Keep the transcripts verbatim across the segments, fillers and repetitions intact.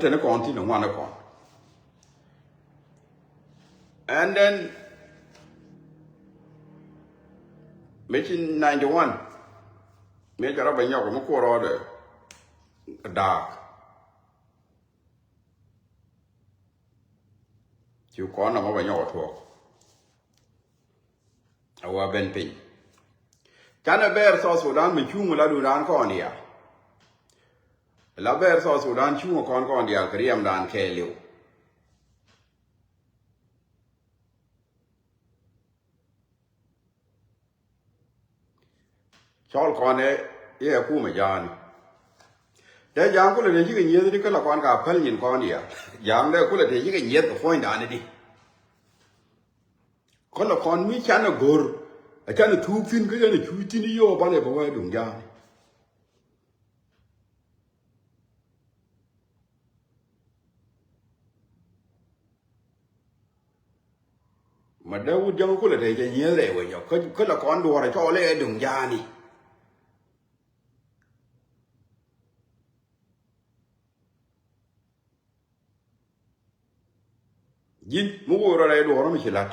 Teni kɔn thin ŋuan kɔn. And then mi ci ninety one, mi jɔrɔ bɛ nyɔk mi kuɔrɔ de daak. Ci kɔn na mɔ bɛ nyɔk tuɔk. A wa ben piny. Canɛ bɛɛr South Sudan mi cuŋ la duundan kɔn diaal. La bɛɛr South Sudan cuŋ kɔn kɔn diaal kɛ riɛmdan kɛɛliw. Cɔl kɔn ɛ iɛ kumɛ ja̱a̱ni. Dee ja̱a̱ŋ kulɛ tëë cikɛ nyieth di kä la kɔn ka päl nyin kɔn diaal. Ja̱a̱ŋ dee kulɛ tëë cikɛ nyieth kɛ puɔ̱nydan di. Kä la kɔn mi canɛ go̱r a canɛ thuuk thi̱n kä canɛ cuuc thi̱n i̱ yo̱o̱ banɛ bɛ wee duŋ ja̱a̱ni. Ma dee wut jäŋ kulɛ te cɛ nyieth rɛy wec ɔ kä la kɔn duɔrɛ cɔɔl ɛ duŋ ja̱a̱ni. Ji̱n mi wurɛ rɛy duɔrä mi ci la̱t.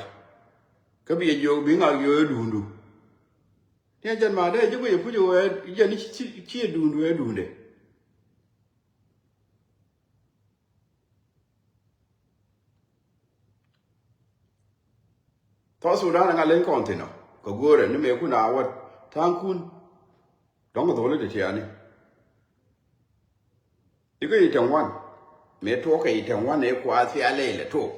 Kä bi yɛ jiök bi ŋak yio̱o̱ ɛ duundu. Ni a jɛn ma dee ji̱ guic ɛ puc ɛ wee jɛn ni ci ɛ duundu ɛ duundɛ. South Sudan ŋa leny kɔn thin ɔ kɛ go̱o̱rɛ ni mëë kun a wä tha̱a̱ŋkun. Dɔ̱ŋ kɛ dholi ti tiani. Ikɛ yi tɛŋ wan mëë tuɔɔk kɛ yi tɛŋ wan ëë kua thialɛ ilɛ tuɔɔk.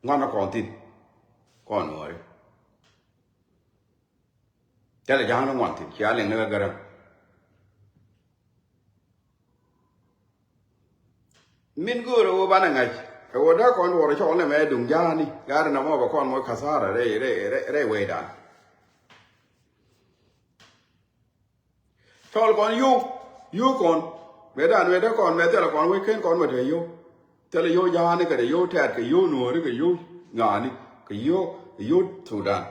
Ŋuan kɔn thin kɔn nuɔri. Thilɛ ja̱a̱ŋ ni ŋuan thin cia liŋ ni kä gäräŋ. Min göörä wä banɛ ŋa̱c kɛ wä dee kɔn duɔrɛ cɔl ni mɛ duŋ ja̱a̱ni. Gaari na mɔ bɛ kɔn mɔ kathara rɛy rɛy rɛy wecdan. Cɔl kɔn yio̱w yio̱w kɔn. Mëë dan mëë dee kɔn mëë thilɛ kɔn wec ken kɔn mɛ te yio̱w. Thilɛ yio̱w ja̱a̱ni kɛ te yio̱w tɛ̈t kɛ yio̱w nuɔ̱ɔ̱ri kɛ yio̱w ŋa̱a̱ni kɛ yio̱w kɛ yio̱w Thudan.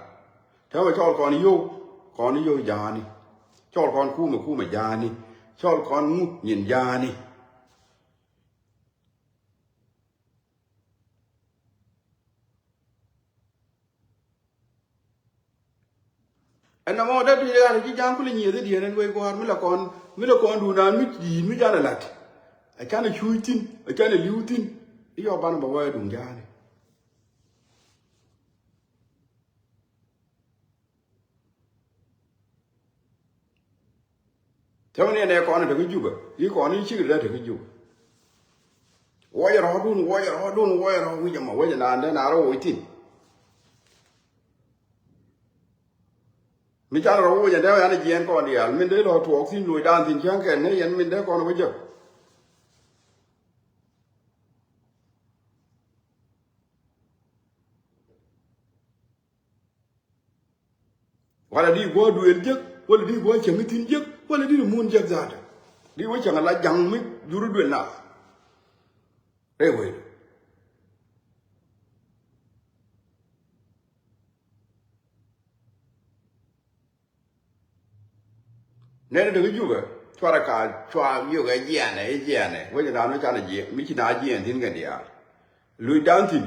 Täämɛ cɔl kɔn yio̱w kɔn yio̱w ja̱a̱ni. Cɔl kɔn kumɛ kumɛ ja̱a̱ni. Cɔl kɔn ŋu nyin ja̱a̱ni. Ɛn nɔmɔ dee tuc ɣa̱n ci ja̱a̱ŋ kulɛ nyieth i̱ dieen ɛn wec gua̱a̱r mi la kɔn mi la kɔn duun naan mi di̱i̱t mi jan ɛ la̱t. A canɛ cuuc thi̱n a canɛ li̱w thi̱n. I̱ yɔp banɛ bɛ wä ɛ duŋ ja̱a̱ni. Tɛmɛ ni ɛn ɛ kɔn ɛ tekä Jubɛ i̱ kɔn i̱ cikɛ dee tekä Jubɛ. Wuɔcɛ rɔ̱ɔ̱dun wuɔcɛ rɔ̱ɔ̱dun wuɔcɛ rɔ̱ɔ̱ wi̱c ɛmɔ wecɛ naan dee naar ɛ woc thi̱n. Mi canɛ rɔ woc ɛn dee yan jiɛɛn kɔn diaal min dee lɔ tuɔɔk thi̱n loc daan thi̱n cäŋ kɛn ni yɛn min dee kɔn wä jek. Wala di guɔ duëël jek wala di guɔ cäŋ ithin jek wala di mun jek zaata. Di wä cäŋ ala jaŋ mi jur duëël na. Rɛy wee. Nɛn däk Jubɛ cuarɛ ka cua yök ɛ jiɛnɛ ɛ jiɛnɛ wec dan mi canɛ jiɛ mi ci na jiɛn thi̱n kɛn diaal. Luc dan thi̱n.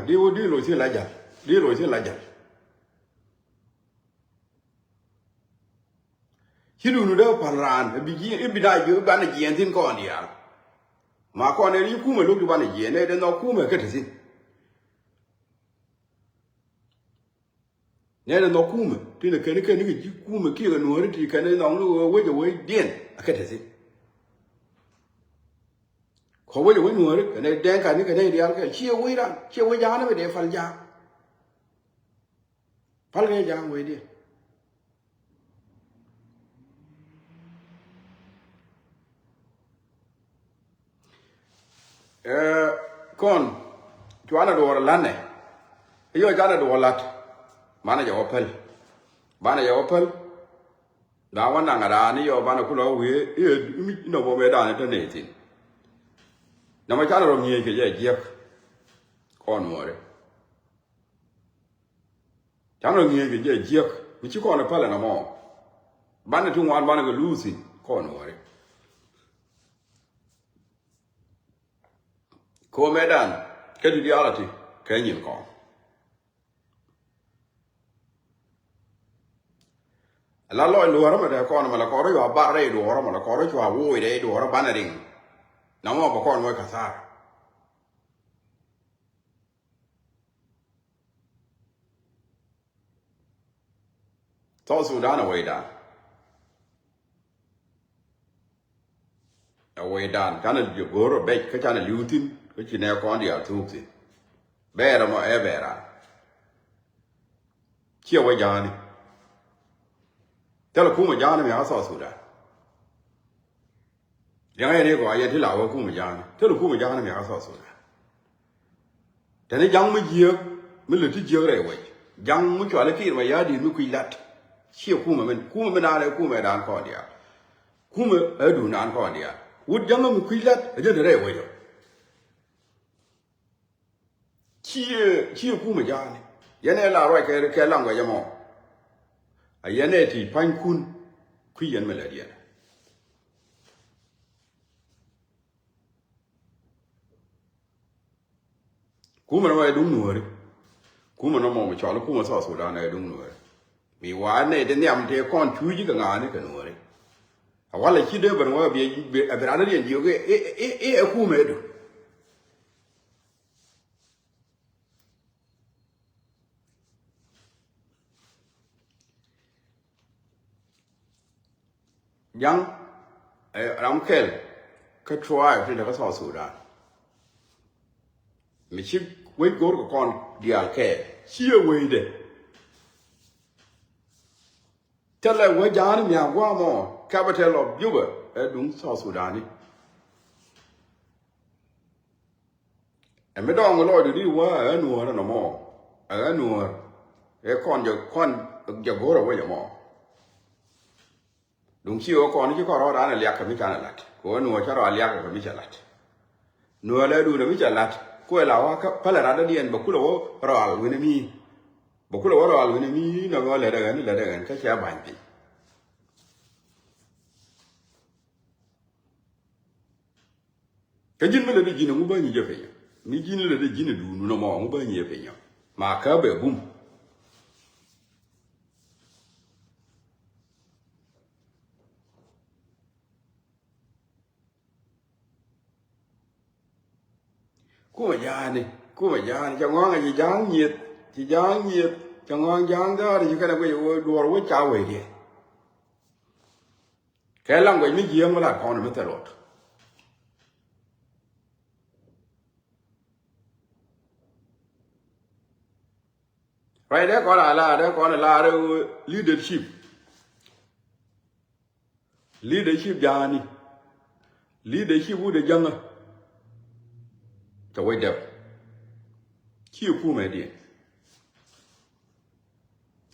Di wä di loc thi̱n la jal di loc thi̱n la jal. Ci dun dee pal raan i̱ bi jiɛn i̱ bi na jiɛ i̱ banɛ jiɛn thi̱n kɔn diaal. Ma kɔn ɛ ri kumɛ lo̱k di banɛ jiɛn ɛ dee nhɔk kumɛ kä te thi̱n. Nɛn ɛ nhɔk kumɛ ti ni kɛn kɛn ni kɛ ji̱ kumɛ kiɛ kɛ nuɔ̱ɔ̱ri ti kɛn ɛ nhɔk ni wec ɛ wec diɛn a kɛ te thi̱n. Kɔ wec ɛ wec nuɔ̱ɔ̱ri kɛn ɛ dɛŋ kan ni kɛn ɛ diaal kɛ ciɛ wec ran ciɛ wec ja̱a̱n ɛ bɛ dee pal ja̱a̱n. Pal kɛ ja̱a̱n wec diɛn. Ɛ kɔn cuanɛ duɔɔr la̱tnɛ. I̱ yɔ cuanɛ duɔɔr la̱t. Banɛ jɛ wä päl. Banɛ jɛ wä päl. Da̱a̱n wä naŋ a da̱a̱n i̱ yɔ banɛ kulɔ wiee i̱ ɛ mi nɔ bom ɛ da̱a̱n ɛ te nɛy thi̱n. Nɔmɔ cuanɛ rɔ ŋi̱eec kɛ jɛ jiäk. Kɔn muɔ̱ɔ̱ri. Canɛ ŋi̱eec kɛ jɛ jiäk mi ci kɔn ɛ päl ɛn ɛmɔ. Banɛ ti ŋuan banɛ kɛ luuthi kɔn wari. Ko̱o̱mɛ dan kä ti diaal a ti kɛ nyin kɔn. La lɔc luɔrä mɛ dee kɔn mɛ la kɔrä yua bar rɛy duɔrä mɛ la kɔrä cua wuuc rɛy duɔrä banɛ riŋ. Na mɔ bɛ kɔn wä kathar. South Sudan a wecdan. A wecdan canɛ go̱o̱r a bɛc kä canɛ li̱w thi̱n kä ci nɛ kɔn diaal thuuk thi̱n. Bɛɛr ɛmɔ ɛ bɛɛra. Ciɛ wä ja̱a̱ni. Thilɛ kumɛ ja̱a̱ni mi a South Sudan. Liɛŋɛ yɛn i̱ gɔaa yɛn ti la wä kumɛ ja̱a̱ni. Thilɛ kumɛ ja̱a̱ni mi a South Sudan. Tɛni ja̱ŋ mi jiääk mi lät ti jiääk rɛy wec. Ja̱ŋ mi cuali kiir ma ya̱a̱ di̱i̱t mi kui̱ lat. Ciɛ kumɛ min kumɛ min naan ɛ kumɛ daan kɔn diaal. Kumɛ ɛ duun naan kɔn diaal. Wut ja̱ŋ mi kui̱ lat ɛ jɛn te rɛy wec ɔ. Ciɛ ciɛ kumɛ ja̱a̱ni. Yɛn ɛ la ruac kɛ kɛ language ɛmɔ. A yɛn ɛ ti pa̱nykun kui̱ yɛn mi lät yɛn. Kumɛ nɔmɔ ɛ duŋ nuɔ̱ɔ̱ri. Kumɛ nɔmɔ mi cɔl kumɛ South Sudan ɛ duŋ nuɔ̱ɔ̱ri. Mi wa̱a̱ nɛ ti nhiam tëë kɔn cuuci kɛ ŋa̱a̱ni kɛ nuɔ̱ɔ̱ri. A walɛ ci dee ben wä bi bi a bi raan riɛn jiök i̱ i̱ i̱ ɛ kumɛ ɛ duŋ. Ja̱ŋ ɛ ram kɛl kä tribe ti te kä South Sudan. Mi ci wec go̱o̱r kɛ kɔn diaal kɛɛl ciɛ wecdɛ. Thilɛ wec ja̱a̱ni mi a gua̱a̱mɔ capital of Juba ɛ duŋ South Sudan ni. Ɛ mi dɔɔŋ lɔcdu di wä ɛ nuɔ̱ɔ̱r ɛnɔmɔ ɛ nuɔ̱ɔ̱r ɛ kɔn jɛ kɔn jɛ go̱o̱r ɛ wec ɛmɔ. Duŋ ci ɣöö kɔn ci kɔn rɔɔdan ɛ liak kɛ mi canɛ lat kɛ ɣöö nuɔ̱ɔ̱r cä rɔ a liak kɛ mi cɛ lat. Nuɔ̱ɔ̱r lɛ duun ɛ mi cɛ lat kuɛ la wä kä pälɛ rat dädiɛn bɛ kulɛ wä rɔal wi̱n ɛ mi. Bɛ kulɛ wä rɔal wi̱n ɛ mi nɔ mi wä lät ɛ ɣän lät ɛ ɣän kä cɛ ba̱ny piny. Kä ji̱n mi lät i̱ ji̱n ɛŋu bä nyic ɛ piny ɔ mi ji̱n lät i̱ ji̱n ɛ duun nɔmɔ ɛŋu bä nyic ɛ piny ɔ. Ma kä bɛ bum. Kumɛ ja̱a̱ni kumɛ ja̱a̱ni cɛ ŋɔ̱a̱ŋ ɛ ci ja̱a̱ŋ nyieth ci ja̱a̱ŋ nyieth cɛ ŋɔ̱a̱ŋ ja̱a̱ŋ ga̱a̱ri ci kɛnɛ guic ɛ wee duɔ̱ɔ̱r wee ca wee diɛ. Kɛ language mi jiääk mi lat kɔn mi thil luɔt. Ruac dee kɔn a lar dee kɔn a lar leadership. Leadership ja̱a̱ni. Leadership wut ɛ jäŋä. Cɛ wec dɛp. Ci kumɛ diɛn.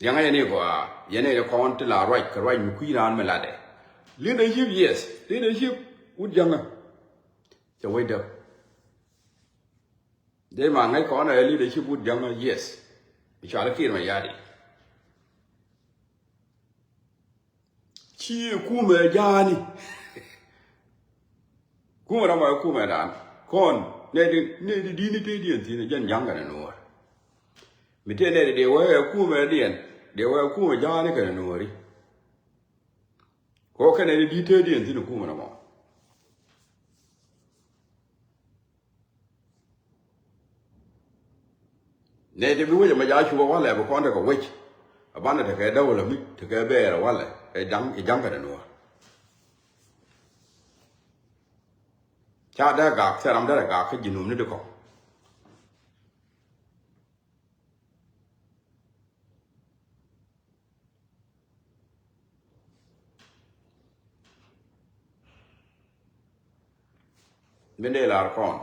Liɛŋä yɛn i̱ gɔaa yɛn i̱ kɔn ti la ruac kɛ ruac mi kui̱ raan mi latdɛ. Leadership yes. Leadership wut jäŋä. Cɛ wec däk. Dee ma ŋäc kɔn ɛ leadership wut jäŋä yes. Mi cɔal kiir ma ya̱a̱di. Ci kumɛ ja̱a̱ni. Kumɛ rɔmɔ ɛ kumɛ dan kɔn nɛ di nɛ di di̱i̱ni te diɛn thi̱n jɛn ja̱ŋ kɛnɛ nuɔɔr. Mi te nɛ di dee wee ɛ kumɛ diɛn dee wee ɛ kumɛ ja̱a̱ni kɛnɛ nuɔɔri. Kɔ kɛnɛ di di̱i̱t te diɛn thi̱n kumɛ rɔmɔ. Nɛ ti bi wec ɛmɛ ja̱ cupä walɛ bi kɔn tekɛ wec. Ɛ banɛ tekɛ däwäl ɛmi tekɛ bɛɛr ɛ walɛ ɛ ja̱ŋ ɛ ja̱ŋ kɛ dɛ nuɔ̱ɔ̱r. Ca dee gak thɛr ram derɛ gak kä ji̱ nuɔ̱mni di kɔ̱k. Min dee lar kɔn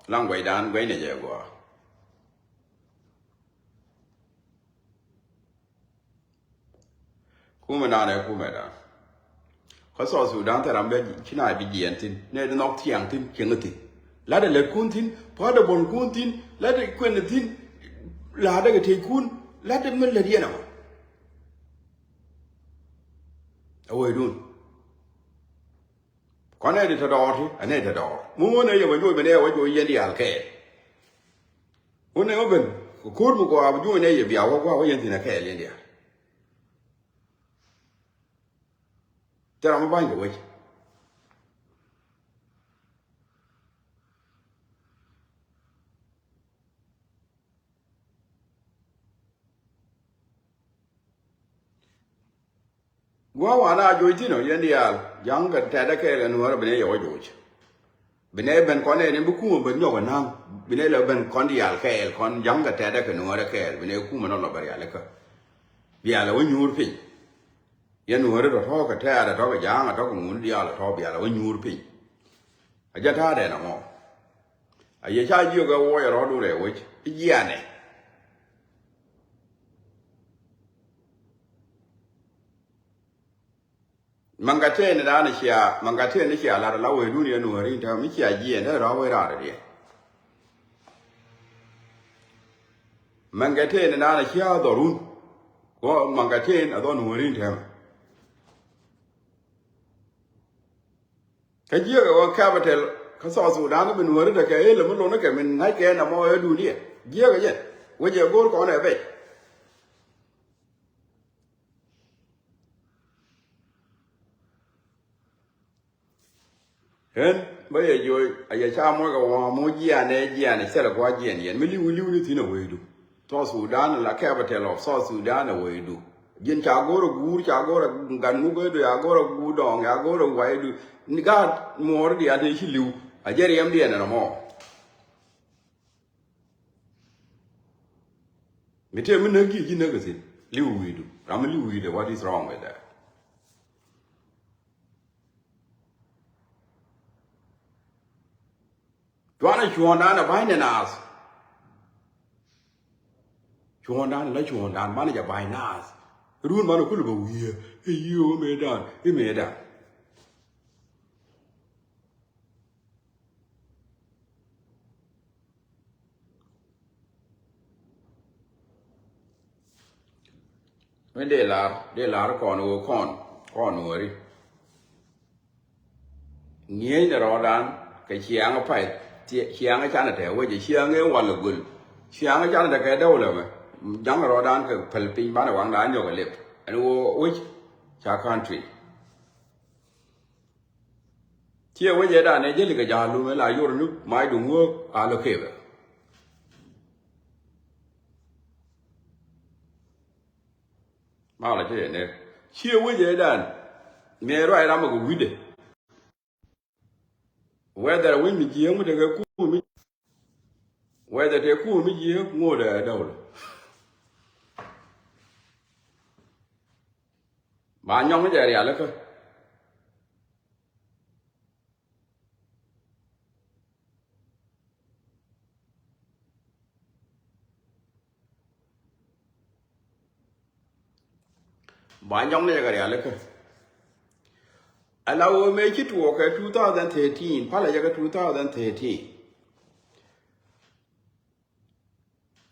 language dan guɛcnɛ jɛ gua. Kumɛ nanɛ kumɛ dan. Kä South Sudan thil ram bɛ ci na bi jiɛn thin nɛ di nhɔk thiaŋ thin cieŋ thin. Lat ɛ lät kun thin pua̱t ɛ buɔ̱n kun thin lat ɛ kuɛn thin. Lat ɛ kɛ tec kun lat ɛ mi lät yɛn ɛ wä. Ɛ wecdun. Kɔn ɛ di te dɔɔr ti, ɛ nɛ te dɔɔr. Mi wun ɛ yɛ wä joc ben ɛ wä joc yɛn diaal kɛɛl. Wun ɛ wä ben kɛ ko̱r mi gɔaa bi joc nɛ yɛ bia wä gɔaa wä yɛn thi̱n ɛ kɛɛl yɛn diaal. Te ram mi ba̱ny kɛ wec. Gua̱a̱ wan a joc thi̱n ɔ yɛn diaal ja̱ŋ kɛ tɛ̈dä kɛɛl kɛ nuäärä bi nɛ yɛ wä joc. Bi nɛ ben kɔn ɛ ni bi kumä ben nyɔk ɛ na̱ŋ. Bi nɛ lɛ ben kɔn diaal kɛɛl kɔn ja̱ŋ kɛ tɛ̈dä kɛ nuäärä kɛɛl bi nɛ kumä nɔ lɔ bɛ rialikä. Bialɛ wä nyuur piny. Yɛn nuäärä tɔ̱tɔ̱ kɛ tɛ̈dä tɔ̱ kɛ ja̱ŋ ɛ tɔ̱ kɛ ŋun diaal ɛ tɔ̱ bialɛ wä nyuur piny. A jɛ ta̱a̱dɛ nɔmɔ. A yɛ ca jiök ɛ wuɔc ɛ rɔɔdu rɛɛ wec i̱ jianɛ. Maŋ kɛ tëë ni da̱a̱n cia maŋ kɛ tëë ni cia la̱r la wecdun yɛ nuɔ̱ɔ̱ri in täämɛ mi cia jiɛn dee rɔ̱ wec raar diɛ. Maŋ kɛ tëë ni da̱a̱n cia dhɔrun. Kɔ maŋ kɛ tëë ni a dhɔr nuɔ̱ɔ̱ri in täämɛ. Kä jiäkɛ wä capital kä South Sudan bi nuɔ̱ɔ̱ri tekɛ ilɛ mi lon kɛ min ŋa̱ckɛ nɔmɔ ɛ duniya jiäkɛ jɛ. Wecɛ go̱o̱r kɔn ɛ bɛc. Ɣän bä yɛ joc a yɛ ca muɔckɛ wä mu jianɛ jianɛ cɛlɛ gua̱a̱ jiɛn yɛn mi li̱w li̱w ni thi̱n ɛ wecdu. South Sudan la capital of South Sudan ɛ wecdu. Ji̱n ca go̱r ɛ guur ca go̱r ɛ gat ŋuk ɛ du ca go̱r ɛ guur dɔɔŋ ca go̱r ɛ wecdu. Ni gaat muɔɔr diaal te ci li̱w a jɛ riɛm diɛn ɛn ɛmɔ. Mi tëë mi näk ji̱ ji̱ näk ɛ thi̱n li̱w wi̱i̱du ram mi li̱w wi̱i̱du what is wrong with that? Cuanɛ cuɔ̱ɔ̱ŋdan ɛ ba̱ny ni naath. Cuɔ̱ɔ̱ŋdan la cuɔ̱ɔ̱ŋdan banɛ jɛ ba̱ny naath. Run banɛ kul bɛ wi̱i̱ i̱ yiëë i̱ mëëdan i̱ mëëdan. Mi dee lar dee lar kɔn ɣöö kɔn kɔn ɣööri. Ŋi̱eecnɛ rɔɔdan kɛ ciaŋ pay ciaŋ canɛ tɛ wecɛ ciaŋ ëë wal ɛ göl. Ciaŋ canɛ tɛ kɛ däwlɛ mɛ. Jaŋ rɔɔdan kɛ päl piny banɛ waŋdan nyɔk ɛ lep ɛn ɣöö wec ca country. Ciɛ wecɛ dan ɛ jäli kɛ ja̱a̱l lumɛ la yor ni mac duŋ wä a lɔ kepɛ. Malɛ ti dee ner ciɛ wecɛ dan. Miɛ ruac ram ɛ kɛ wi̱dɛ. Whether wi̱ny mi jiee ŋut ɛ kɛ kuum mi whether tɛ kuum mi jiee ŋut ɛ däwlɛ. Ba nyɔŋ jɛ rialikä. Ba nyɔŋ ni jɛ kɛ rialikä. Ala wä mëë ci tuɔɔk kɛ two thousand thirteen palɛ jɛ kɛ two thousand thirteen.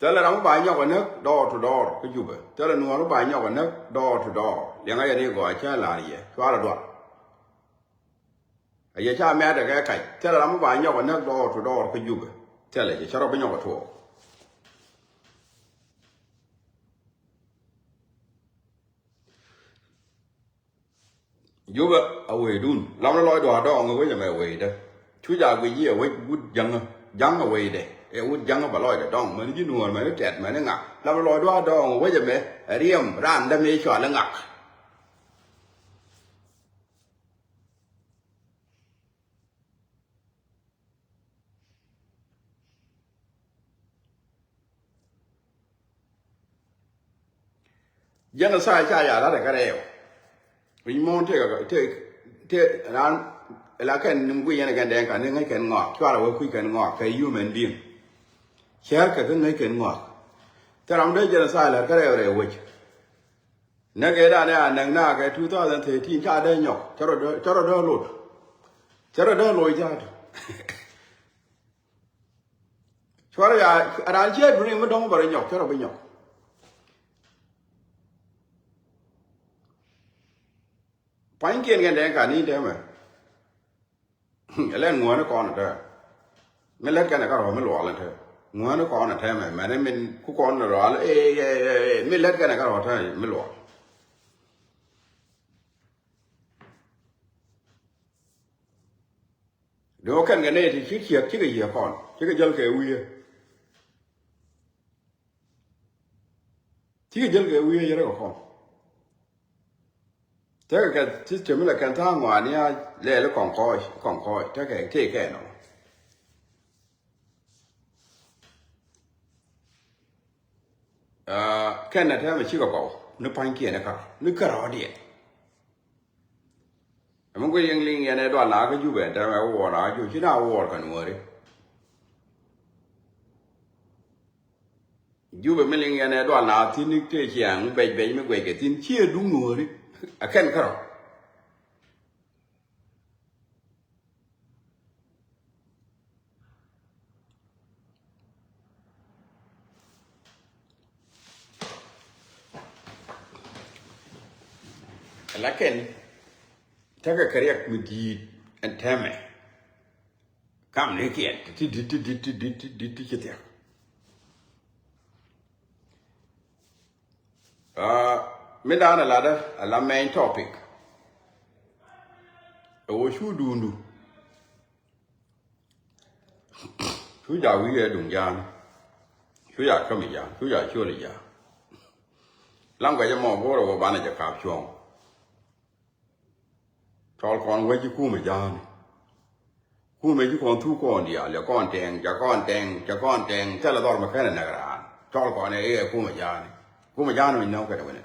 Thilɛ ram mi ba nyɔk ɛ näk door to door kä Jubɛ. Thilɛ nuɔɔr mi ba nyɔk ɛ näk door to door. Liɛŋä yɛ ni gɔaa cä la̱r yɛ cuarɛ duar. A yɛ ca mɛ̈t ɛ kɛ kac thilɛ ram mi ba nyɔk ɛ näk door to door kä Jubɛ. Thilɛ cɛ cä rɔ bi nyɔk ɛ tuɔɔk. Jubɛ a wecdun lam ni lɔcdu a dɔɔŋ ɛ wec ɛmɛ wecdä. Cu ja guic ji̱ ɛ wec wut ja̱ŋä ja̱ŋ ɛ wecdɛ ɛ wut ja̱ŋä bɛ lɔcdɛ dɔŋ mäni ji̱ nuɔ̱ɔ̱r mäni tɛt mäni ŋa. Lam ni lɔcdu a dɔɔŋ ɛ wec ɛmɛ ɛ riɛm raan dämi cual i̱ ŋak. Genocide ca ya lat ɛ kä rɛɛw. Wi̱ny muɔ̱ɔ̱n tëë tëë tëë raan la kɛn nim guic yɛn ɛ kɛn dɛɛŋ ka̱n ni ŋäc kɛn ŋɔak cuarɛ wee kui̱ kɛn ŋɔak kɛ human being. Cär kɛ kä ŋäc kɛn ŋɔak. Thil ram dee genocide lat kä rɛɛw rɛɛw wec. Näk ëëdan ëë a näk naak ɛ two thousand thirteen ca dee nyɔk cä rɔ dee lot. Cä rɔ dee loc ja̱a̱t. Cuarɛ ya raan ciɛ duuni mi dɔ̱ŋ bä rɔ nyɔk cä rɔ bi nyɔk. Pua̱nykiɛn kɛn dee ka ni tɛmɛ. Ɛ lɛn ŋuäni kɔn ɛ tɛmɛ. Mi lät kɛn ɛ ka rɔ̱ mi lual ɛ tɛmɛ. Ŋuäni kɔn ɛ tɛmɛ mɛni min ku kɔn ɛ lual ɛ ɛ ɛ mi lät kɛn ɛ ka rɔ̱ tɛmɛ mi lual. Di wä kɛn kɛ nɛy ti ci ciek cikɛ yiëë kɔn cikɛ jäl kɛ wi̱i̱. Cikɛ jäl kɛ wi̱i̱ yɛrɛ kɛ kɔn. Tekɛ kɛ system ilɛ kɛn tha̱a̱ŋ ŋɔaani a lɛɛli kɔn kɔc kɔn kɔc tekɛ tëë kɛ nɔ. Kɛn ɛ tɛmɛ cikɛ kɔw ni pa̱nykiɛn ɛ kar ni kärɔɔdiɛn. Ɛmɛ guic yɛn liŋ yɛn ɛ dual na kä Jubɛ tɛmɛ wuɔɔr na kä Jubɛ ci na wuɔɔr kɛ nuɔɔri. Jubɛ mi liŋ yɛn ɛ dual na thi̱n ni tëë ciaŋ mi bɛc bɛc mi guɛc kɛ thi̱n ciɛ duŋ nuɔɔri. Ɛ kɛn kärɔ. Lakin tekɛ kɛ riɛk mi di̱i̱t ɛn tɛmɛ. Kam ni kiɛn ti di̱t ti di̱t ti di̱t ti di̱t ti ci thia̱k. Mi da̱a̱n a latdä a la main topic. Ɛ wä cu duundu. Cu ja wi̱i̱ ɛ duŋ jaan. Cu ja käm i̱ jaan cu ja ciöl i̱ jaan. Laŋ guɛcä mɔ go̱o̱rä wä banɛ jɛ kaap cuɔ̱ɔ̱ŋ. Cɔl kɔn wec i̱ kumɛ ja̱a̱ni. Kumɛ ci kɔn thuk kɔn diaal cɛ kɔn tɛŋ cɛ kɔn tɛŋ cɛ kɔn tɛŋ thilɛ dhɔr mɛ kɛnɛ nɛk raan. Cɔl kɔn ɛ ɛ kumɛ ja̱a̱ni. Kumɛ ja̱a̱ni wi̱c nɛw kɛnɛ wi̱nɛ.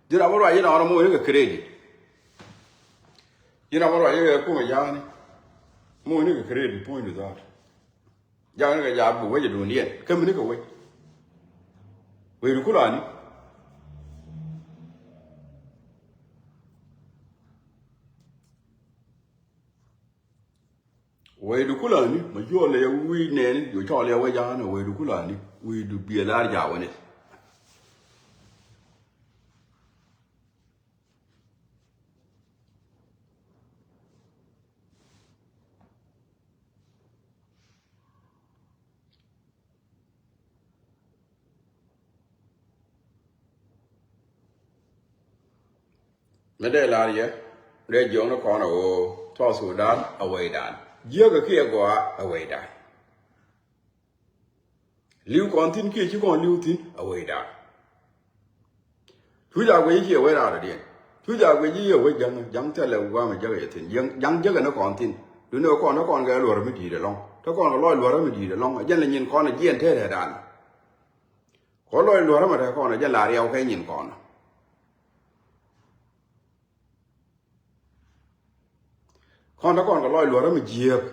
Ji̱n a bä ruac ji̱n a ɣɔn a moc ni kɛ credit. Ji̱n a bä ruac ji̱n kɛ kumɛ ja̱a̱ni. Moc ni kɛ credit puɔ̱nydu dhaat. Ja̱a̱ni kɛ ja̱a̱ bi wec a duundiɛn kä mi ni kɛ wec. Wecdu kulani. Wecdu kulani ma juɔl lɛ wi̱i̱ nɛɛni juɔ cɔl yɛ wec ja̱a̱ni wecdu kulani wi̱i̱du biɛ lar ja̱a̱ wani. Mi dee lar yɛ dee jiɔkni kɔn a ɣöö South Sudan a wecdan jiäkä kiɛ gɔaa a wecdan. Li̱w kɔn thi̱n kiɛ ci kɔn li̱w thi̱n a wecdan. Cu jaak guic i̱ ciɛ wec raar adiɛn. Cu jaak guic i̱ ciɛ wec ja̱ŋ ja̱ŋ thilɛ gua̱a̱m a jäk yɛ thi̱n ja̱ŋ jäk ɛn kɔn thi̱n. Duundɛ kɔn ni kɔn kɛ luɔ̱r mi di̱i̱t ɛlɔ̱ŋ te kɔn kɛ lɔc luɔ̱r mi di̱i̱t ɛlɔ̱ŋ a jɛn lɛ nyin kɔn a jiɛn te rɛɛdan. Kɔ lɔc luɔ̱r mi te kɔn a jɛn la riɛw kɛ nyin kɔn. Kɔn te kɔn kɛ lɔc luɔ̱r mi jiääk.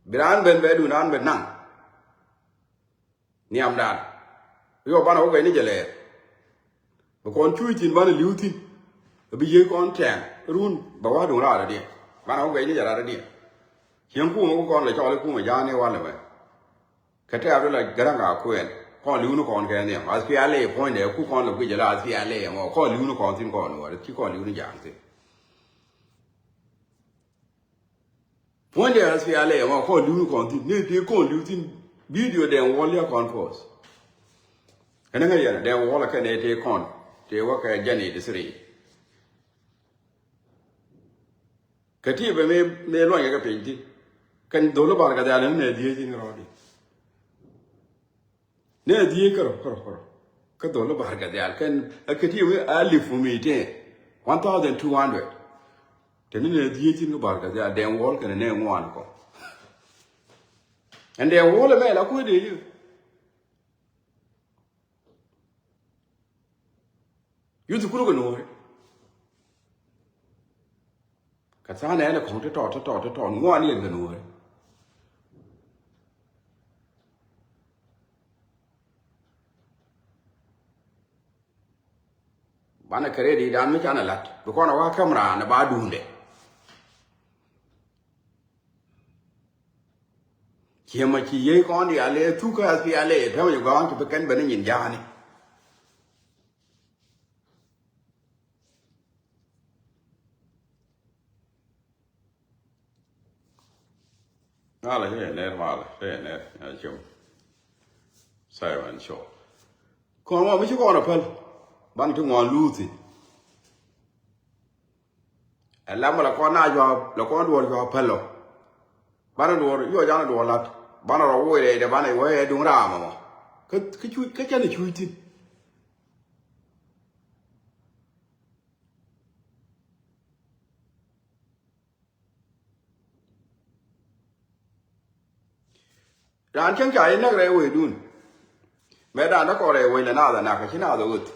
Bi raan ben bɛ duun raan ben naŋ. Nhiamdan. Yɔ banɛ wä guɛc ni jɛ lɛɛr. Bi kɔn cuuc thi̱n banɛ li̱w thi̱n. Bi yiëë kɔn tɛɛŋ run bɛ wa̱a̱ duŋ raar adiɛ banɛ wä guɛc ni jɛ raar adiɛ. Cieŋ kumɛ wä kɔn lɛ cɔl i̱ kumɛ ja̱a̱n i̱ walɛ mɛ. Kɛ tɛ̈ɛ̈p ti la Gäräŋ a kuɛɛn kɔn li̱w ni kɔn kɛ nhiam ath pial i̱ puɔ̱nydɛ ku kɔn lɛ guic ala ath pial i̱ ɛmɔ kɔn li̱w ni kɔn thi̱n kɔn wä ci kɔn li̱w ni ja̱a̱n thi̱n. Puɔ̱nydɛ ath pial i̱ ɛmɔ kɔn li̱w ni kɔn thi̱n ni ti kɔn li̱w thi̱n. Bidio dɛŋ wä liak kɔn poth. Ɛn ŋäc yɛn dɛŋ wä lɛ kɛn ɛ ti kɔn ti wä kɛ jɛn i̱ di thiri. Kɛ ti bɛ mëë luɔny kɛ kɛ piny ti kɛn dhol i̱ bar kɛ dhial ni nɛ dhieec in rɔɔdi. Nɛ dhieec kärɔ kärɔ kärɔ kä dhol i̱ bar kɛ dhial kɛn ɛ kɛ ti bɛ alif fu mi tëë one thousand two hundred. Tɛni nɛ dhieec in kä bar kɛ dhial dɛŋ wuɔl kɛn nɛ ŋuan kɔ. Ɛn dɛŋ wuɔl ɛmɛ la kuɛ dee yɛ. Yuth kulu kɛ nuɔɔri. Kɛ tha̱a̱ŋ nɛɛni kɔ̱ŋ ti tɔɔt ti tɔɔt ti tɔɔt ŋuan yɛn kɛ nuɔɔri. Banɛ kɛ rɛy di̱i̱t dan mi canɛ la̱t bi kɔn ɛ wa̱a̱ käm raan ɛ ba duundɛ. Ciɛ mɔ ci yiey kɔn diaal ɛ thuk kä S P L A täämɛ jɛ gɔ̱a̱n ti bi kɛn ben ni nyin ja̱a̱ni. Malɛ cɛ yɛ nɛr, malɛ cɛ yɛ nɛr, a cem. Simon Shaw. Kɔn mɔ mi ci kɔn a päl. Ban ti ŋuan luuthi. Ɛ lam la kɔn na jua, la kɔn duɔr jua päl lɔ. Ban duɔr, yɔ jan duɔr lat. Ban rɔ woi rɛy de ban wee duŋ raam mɔ. Kä, kä cu, kä cɛn cu thin. Raan cäŋ ca yɛ näk rɛy wecdun. Mëë dan dä kɔn rɛy wec lɛ naath ɛ nak, kä ci naath ɛ ɣöth.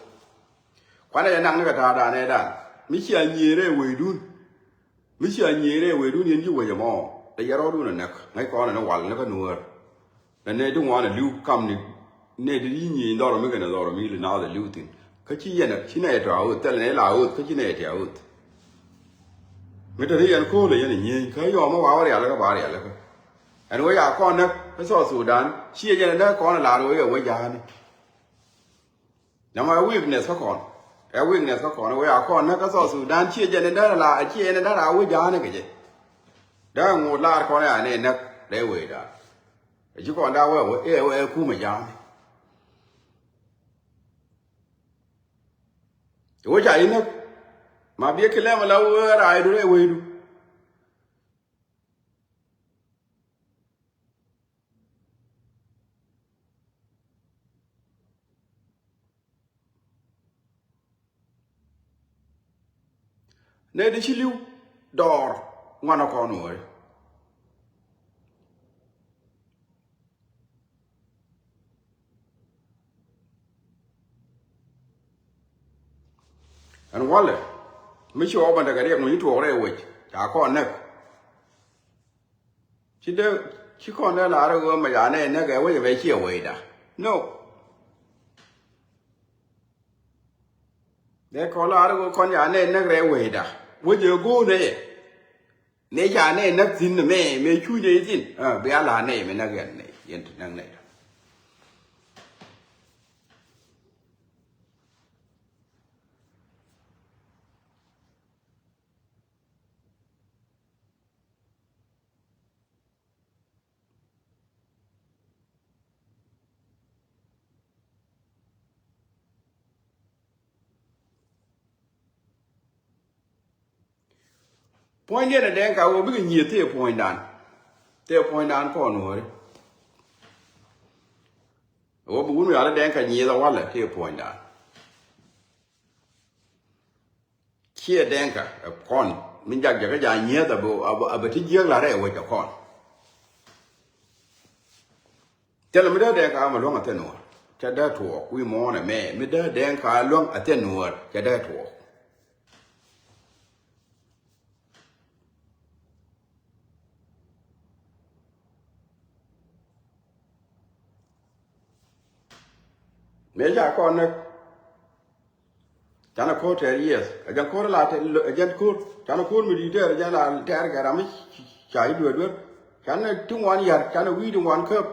Kuanɛ jɛ nak ni kɛ ta̱a̱ dan ɛ dan. Mi cia nyiee rɛy wecdun. Mi cia nyiee rɛy wecdun yɛn ji̱ wec ɛmɔ. Dee yɛ rɔɔdun ɛ näk. Ŋäc kɔn ɛ ni wal ni kä nuäär. Nɛ nɛ di ŋuan a li̱w kam ni nɛ di di nyieny dhɔr mi kɛn a dhɔr mi li naath a li̱w thin. Kä ci yɛn a ci nɛ yɛ tɔa ɣöth, thɛl nɛ la ɣöth, kä ci nɛ yɛ tɔa ɣöth. Mi te ri yɛn ko̱o̱l a yɛn a nyieny, kä yɔm a wa wä rial kä ba rial kä. Ɛn wec a kɔn näk kä South Sudan, ci yɛ jɛn a näk kɔn a lar wec a wec ja̱a̱ni. Nɛmɔ ɛ weakness kä kɔn. Ɛ weakness kä kɔn, wec a kɔn näk kä South Sudan, ci yɛ jɛn a näk la, ci yɛ jɛn a näk la wec ja̱a̱ni kɛ jɛ. Dee ŋot lar kɔn ya nɛ näk, dee wec da̱a̱n. Ɛ ci kɔn da̱a̱n wee, wee, ɛ, wee kumɛ ja̱a̱ni. Wee ca inäk. Ma biɛ kilɛm la wee raaydu rɛy wecdu. Nɛ di ci li̱w dɔɔr ŋuan a kɔn wee. Ɛn walɛ mi ci ɣɔw bändɛ kɛ riɛk mi ci tuɔɔk rɛy wec ca kɔn näk. Ci dee ci kɔn dee la̱r ɣöö mɛ ca nɛ näk ɛ wec ɛmɛ ciɛ wecda. No. Dee kɔn la̱r ɣöö kɔn ca nɛ näk rɛy wecda. Wec ɛ go̱o̱nɛ yɛ. Mëë ca nɛ näk thi̱n mɛ mëë cuc nɛ thi̱n. Bia la̱r nɛ mɛ näk yɛn nɛ yɛn ti näk nɛ. Puɔ̱nydiɛn ɛ Dɛŋka wä bikɛ nyieth thie puɔ̱nydan. Thie puɔ̱nydan kɔn wääri. Wä bi wun wial ɛ Dɛŋka nyieth ɛ walɛ thie puɔ̱nydan. Ciɛ Dɛŋka ɛ kɔn mi jak jakä ja nyieth a bɛ, a bɛ, a bɛ ti jiäk la rɛy wec ɛ kɔn. Thilɛ mi dee Dɛŋka amɛ luäŋ a thil nuɔr cɛ dee tuɔɔk wi̱i̱ muɔ̱ɔ̱n ɛmɛ mi dee Dɛŋka luäŋ a thil nuɔr cɛ dee tuɔɔk. Mëë ca kɔn näk. Canɛ ko̱r tɛɛr yieth. Ɛ jɛn ko̱r la tɛɛr, ɛ jɛn ko̱r. Canɛ ko̱r mi di̱i̱t tɛɛr, ɛ jɛn la tɛɛr kɛ ram mi ca ji̱ dueer dueer. Canɛ ti ŋuan ya̱r, canɛ wi̱i̱ ti ŋuan käp.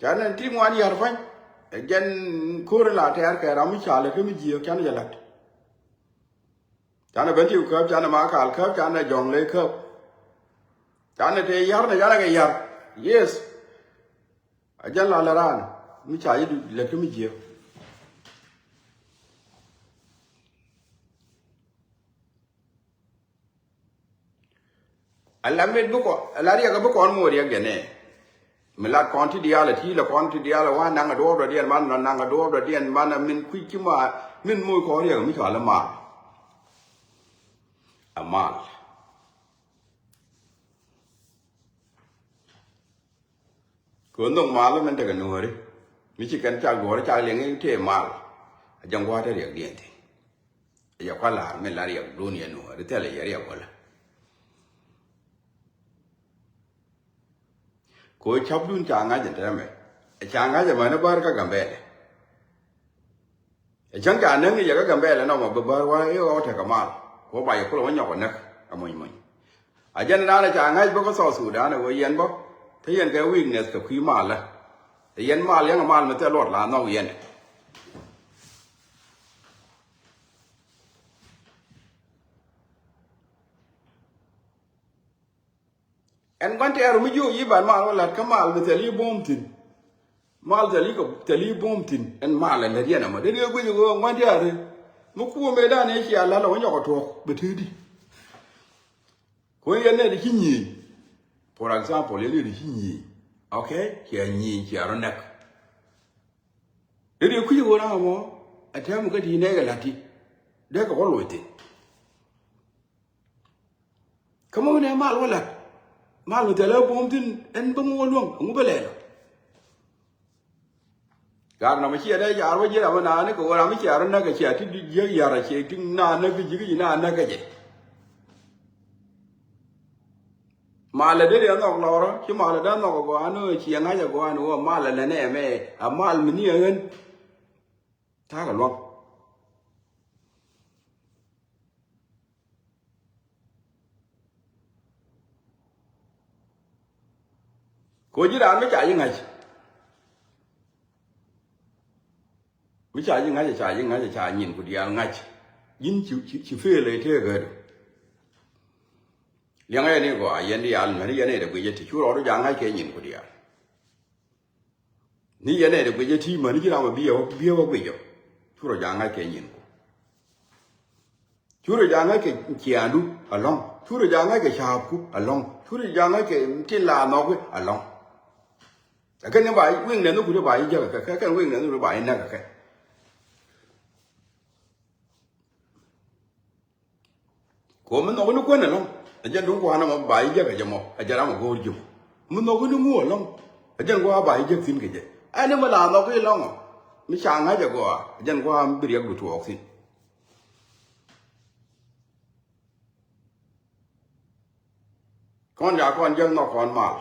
Canɛ ti ŋuan ya̱r pa̱ny. Ɛ jɛn ko̱r la tɛɛr kɛ ram mi ca lɛ kä mi jiääk, canɛ jɛ la̱t. Canɛ ben ti käp, canɛ ma kal käp, canɛ jɔ̱ŋ ley käp. Canɛ tëë ya̱r nɛ canɛ kɛ ya̱r. Yes. A jɛn la lɛ raan mi ca yi lɛ kä mi jiääk. A la met bi kɔn, a la riɛk bi kɔn moc riɛk jɛ nɛ. Mi lat kɔn ti diaal a ti lɛ kɔn ti diaal a wa naŋ a duɔɔp dɔ̱diɛn man, naŋ a duɔɔp dɔ̱diɛn man a min kui̱c ci ma, min moc kɔn riɛk mi cɔal a mal. A mal. Kɛ ɣöö nhök mal min tekɛ nuääri mi ci kɛn cak duɔ̱ɔ̱ri cak liɛŋ i̱ tëë mal. A jɛn gua̱a̱th te riɛkdiɛn thi̱n. A jɛ kua̱r la̱r min la riɛkdun yɛ nuääri thilɛ yɛ riɛk wälä. Kɛ ɣöö ca̱pdun ca ŋa̱c ɛn tɛmɛ. Ɛ ca ŋa̱c ɛmɛn i̱ bär kä Gambɛlɛ. Ɛ cäŋ ca näk ni yɛ kä Gambɛlɛ nɔmɔ bi bär wä i̱ ɣɔw tekɛ mal. Kɛ ɣöö ba yɛ kulɛ wä nyɔk ɛ näk ɛ mony mony. A jɛn raan a ca ŋa̱c bä kä South Sudan ɛ ɣöö yɛn bä te yɛn kɛ weakness kɛ kui̱ malä. Te yɛn mal yɛn kɛ mal mi thil luɔt la nhɔk yɛn. Ɛn gua̱n tɛɛr mi jiök yi ban mal wä la̱t kä mal mi thil yi buɔ̱m thi̱n. Mal thil yi kɛ thil yi buɔ̱m thi̱n ɛn mal ɛn lät yɛn ɛmɔ dee dee guic ɣöö ɛn gua̱n tɛɛr mi kuɔmɛ dan ɛ cia la̱t lɔ wä nyɔk ɛ tuɔɔk bɛ tëëdi. Ku yɛn nɛy ti ci nyieny. For example, yɛn nɛy ti ci nyieny. Okay? Cia nyieny cia rɔ nɛk. Dee dee kui̱c ɣöö ram ɛmɔ ɛ tɛm kä ti nɛy kɛ la̱t ti dee kɛ wä loc thi̱n. Kä mɔ nɛ mal wä la̱t mal mi thilɛ buɔ̱m thi̱n ɛn bä ŋuɔ luäŋ ɛŋu bä lɛl ɔ. Gat nɔmɔ ciɛ dee car wä ji̱ ram mi naanikɛ wä ram mi cia rɔ näk kɛ cia ti jiäk ya̱r a ciɛ ti naanikɛ ji̱ kä ji̱ naanikɛ jɛ. Malɛ dee dee nhɔk lɔrä ci malɛ dee nhɔk a gɔaa ni ɣöö ciɛ ŋa̱c a gɔaa ni ɣöö malɛ lɛ nɛ ɛmɛ a mal mi ni ɛ ɣän. Ta̱a̱ kɛ luaŋ. Kɛ ɣöö ji̱ raan mi ca ji̱ ŋa̱c. Mi ca ji̱ ŋa̱c, ca ji̱ ŋa̱c, ca nyin ku diaal ŋa̱c. Ji̱n ci, ci, ci feel ɛ tëëk ɣädu. Liɛŋɛ ni gɔaa yɛn diaal mäni yɛn ɛ dee guic ɛ ti cu rɔɔdu ja̱ ŋa̱c kɛ nyin ku diaal. Ni yɛn ɛ dee guic ɛ ti mäni ji̱ ram ɛ bi ɛ wä, bi ɛ wä guic ɔ. Cu rɔ ja̱ ŋa̱c kɛ nyin ku. Curɛ ja̱a̱ŋä kɛ cia̱a̱ndu alɔ̱ŋ. Curɛ ja̱a̱ŋä kɛ ca̱a̱pku alɔ̱ŋ. Curɛ ja̱a̱ŋä kɛ tin la nhɔki alɔ̱ŋ. Ɛ kɛn ni ba weakness ni kut ba yi jäk kɛ kɛ kɛn weakness ni kut ba yi näk kɛ kɛ. Ko mi nhɔki ni kuän alɔ̱ŋ. Ɛ jɛn duŋ kua̱n ɛmɔ ba yi jäk kɛ jɛ mɔ ɛ jɛ ram ɛ go̱o̱r ji̱ mɔ. Mi nhɔki ni ŋu alɔ̱ŋ. Ɛ jɛn gua̱a̱ ba yi jäk thi̱n kɛ jɛ ɛn ni mi la nhɔki lɔ̱ŋɔ. Mi ca ŋa̱c ɛ gɔaa ɛ jɛn gua̱a̱ mi bi riɛk bi tuɔɔk thi̱n. Kɔn ca kɔn jäk nhɔk kɔn mal.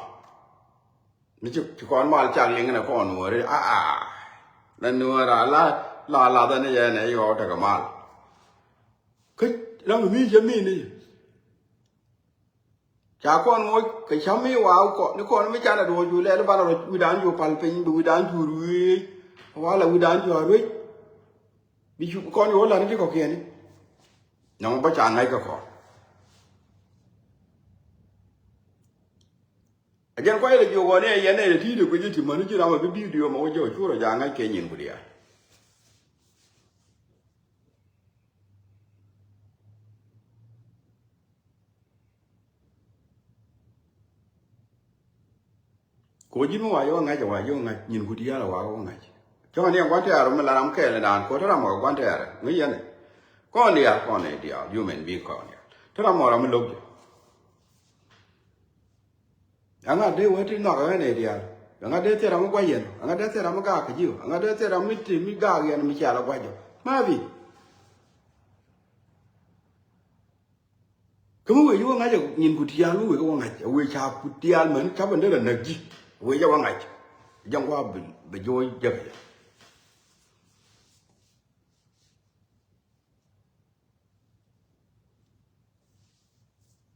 Mi ci, ci kɔn mal cak liŋ ni kɔn nuɔri. Aa, aa. La nuɔr a la, la, la dhɛ ni yɛ ni yɔ tekɛ mal. Kä ram mi cɛ mi ni. Ca kɔn ŋoc kɛ cam mi wa kɔn, ni kɔn mi canɛ duɔ̱ɔ̱c cu lɛl banɛ rɔ wi̱dan cu pal piny, bi wi̱dan cu ruëëc. Wala wi̱dan cu a ruëc. Bi cu kɔn cu wä la̱t ni ti kɔ̱kiɛni. Nɔmɔ bä ca ŋa̱c kä kɔn. A jɛn kuay lɛ jiök ɣɔni a yɛn nɛy lɛ ti̱i̱t ɛ kuec i̱ ti mäni ji̱ ram a bi bi̱i̱ diööm a wä jɛ ɔ curɛ ja̱ ŋa̱c kɛ nyin ku diaal. Ko ji̱n mi wa yɛ wä ŋa̱c a wa yɛ wä ŋa̱c nyin ku diaal a wa wä ŋa̱c. Cɔŋ ni ɛn gua̱n tɛɛr mi la ram kɛɛl ni daan ko te ram ɔ gua̱n tɛɛr ŋäc yɛn ɛ. Kɔn diaal kɔn ɛ diaal human being kɔn diaal te ram ɔ ram mi lo̱k jɛ. Ɛŋa dee wä ti nhɔk ɛn ɛ diaal. Ɛŋa dee thil ram mi gua̱c yɛn. Ɛŋa dee thil ram mi gaak kä ji̱. Ɛŋa dee thil ram mi ti mi gaak yɛn mi cial ɛ gua̱c jɔ. Ma bi. Kä mi wëë ci wä ŋa̱c ɛ nyin ku diaal mi wëë kä wä ŋa̱c. Ɛ wëë ca ku diaal män ca bä derɛ näk ji̱. Ɛ wëë ca wä ŋa̱c. Jɛn gua̱a̱ bi, bi ji̱ wä jäk jɛ.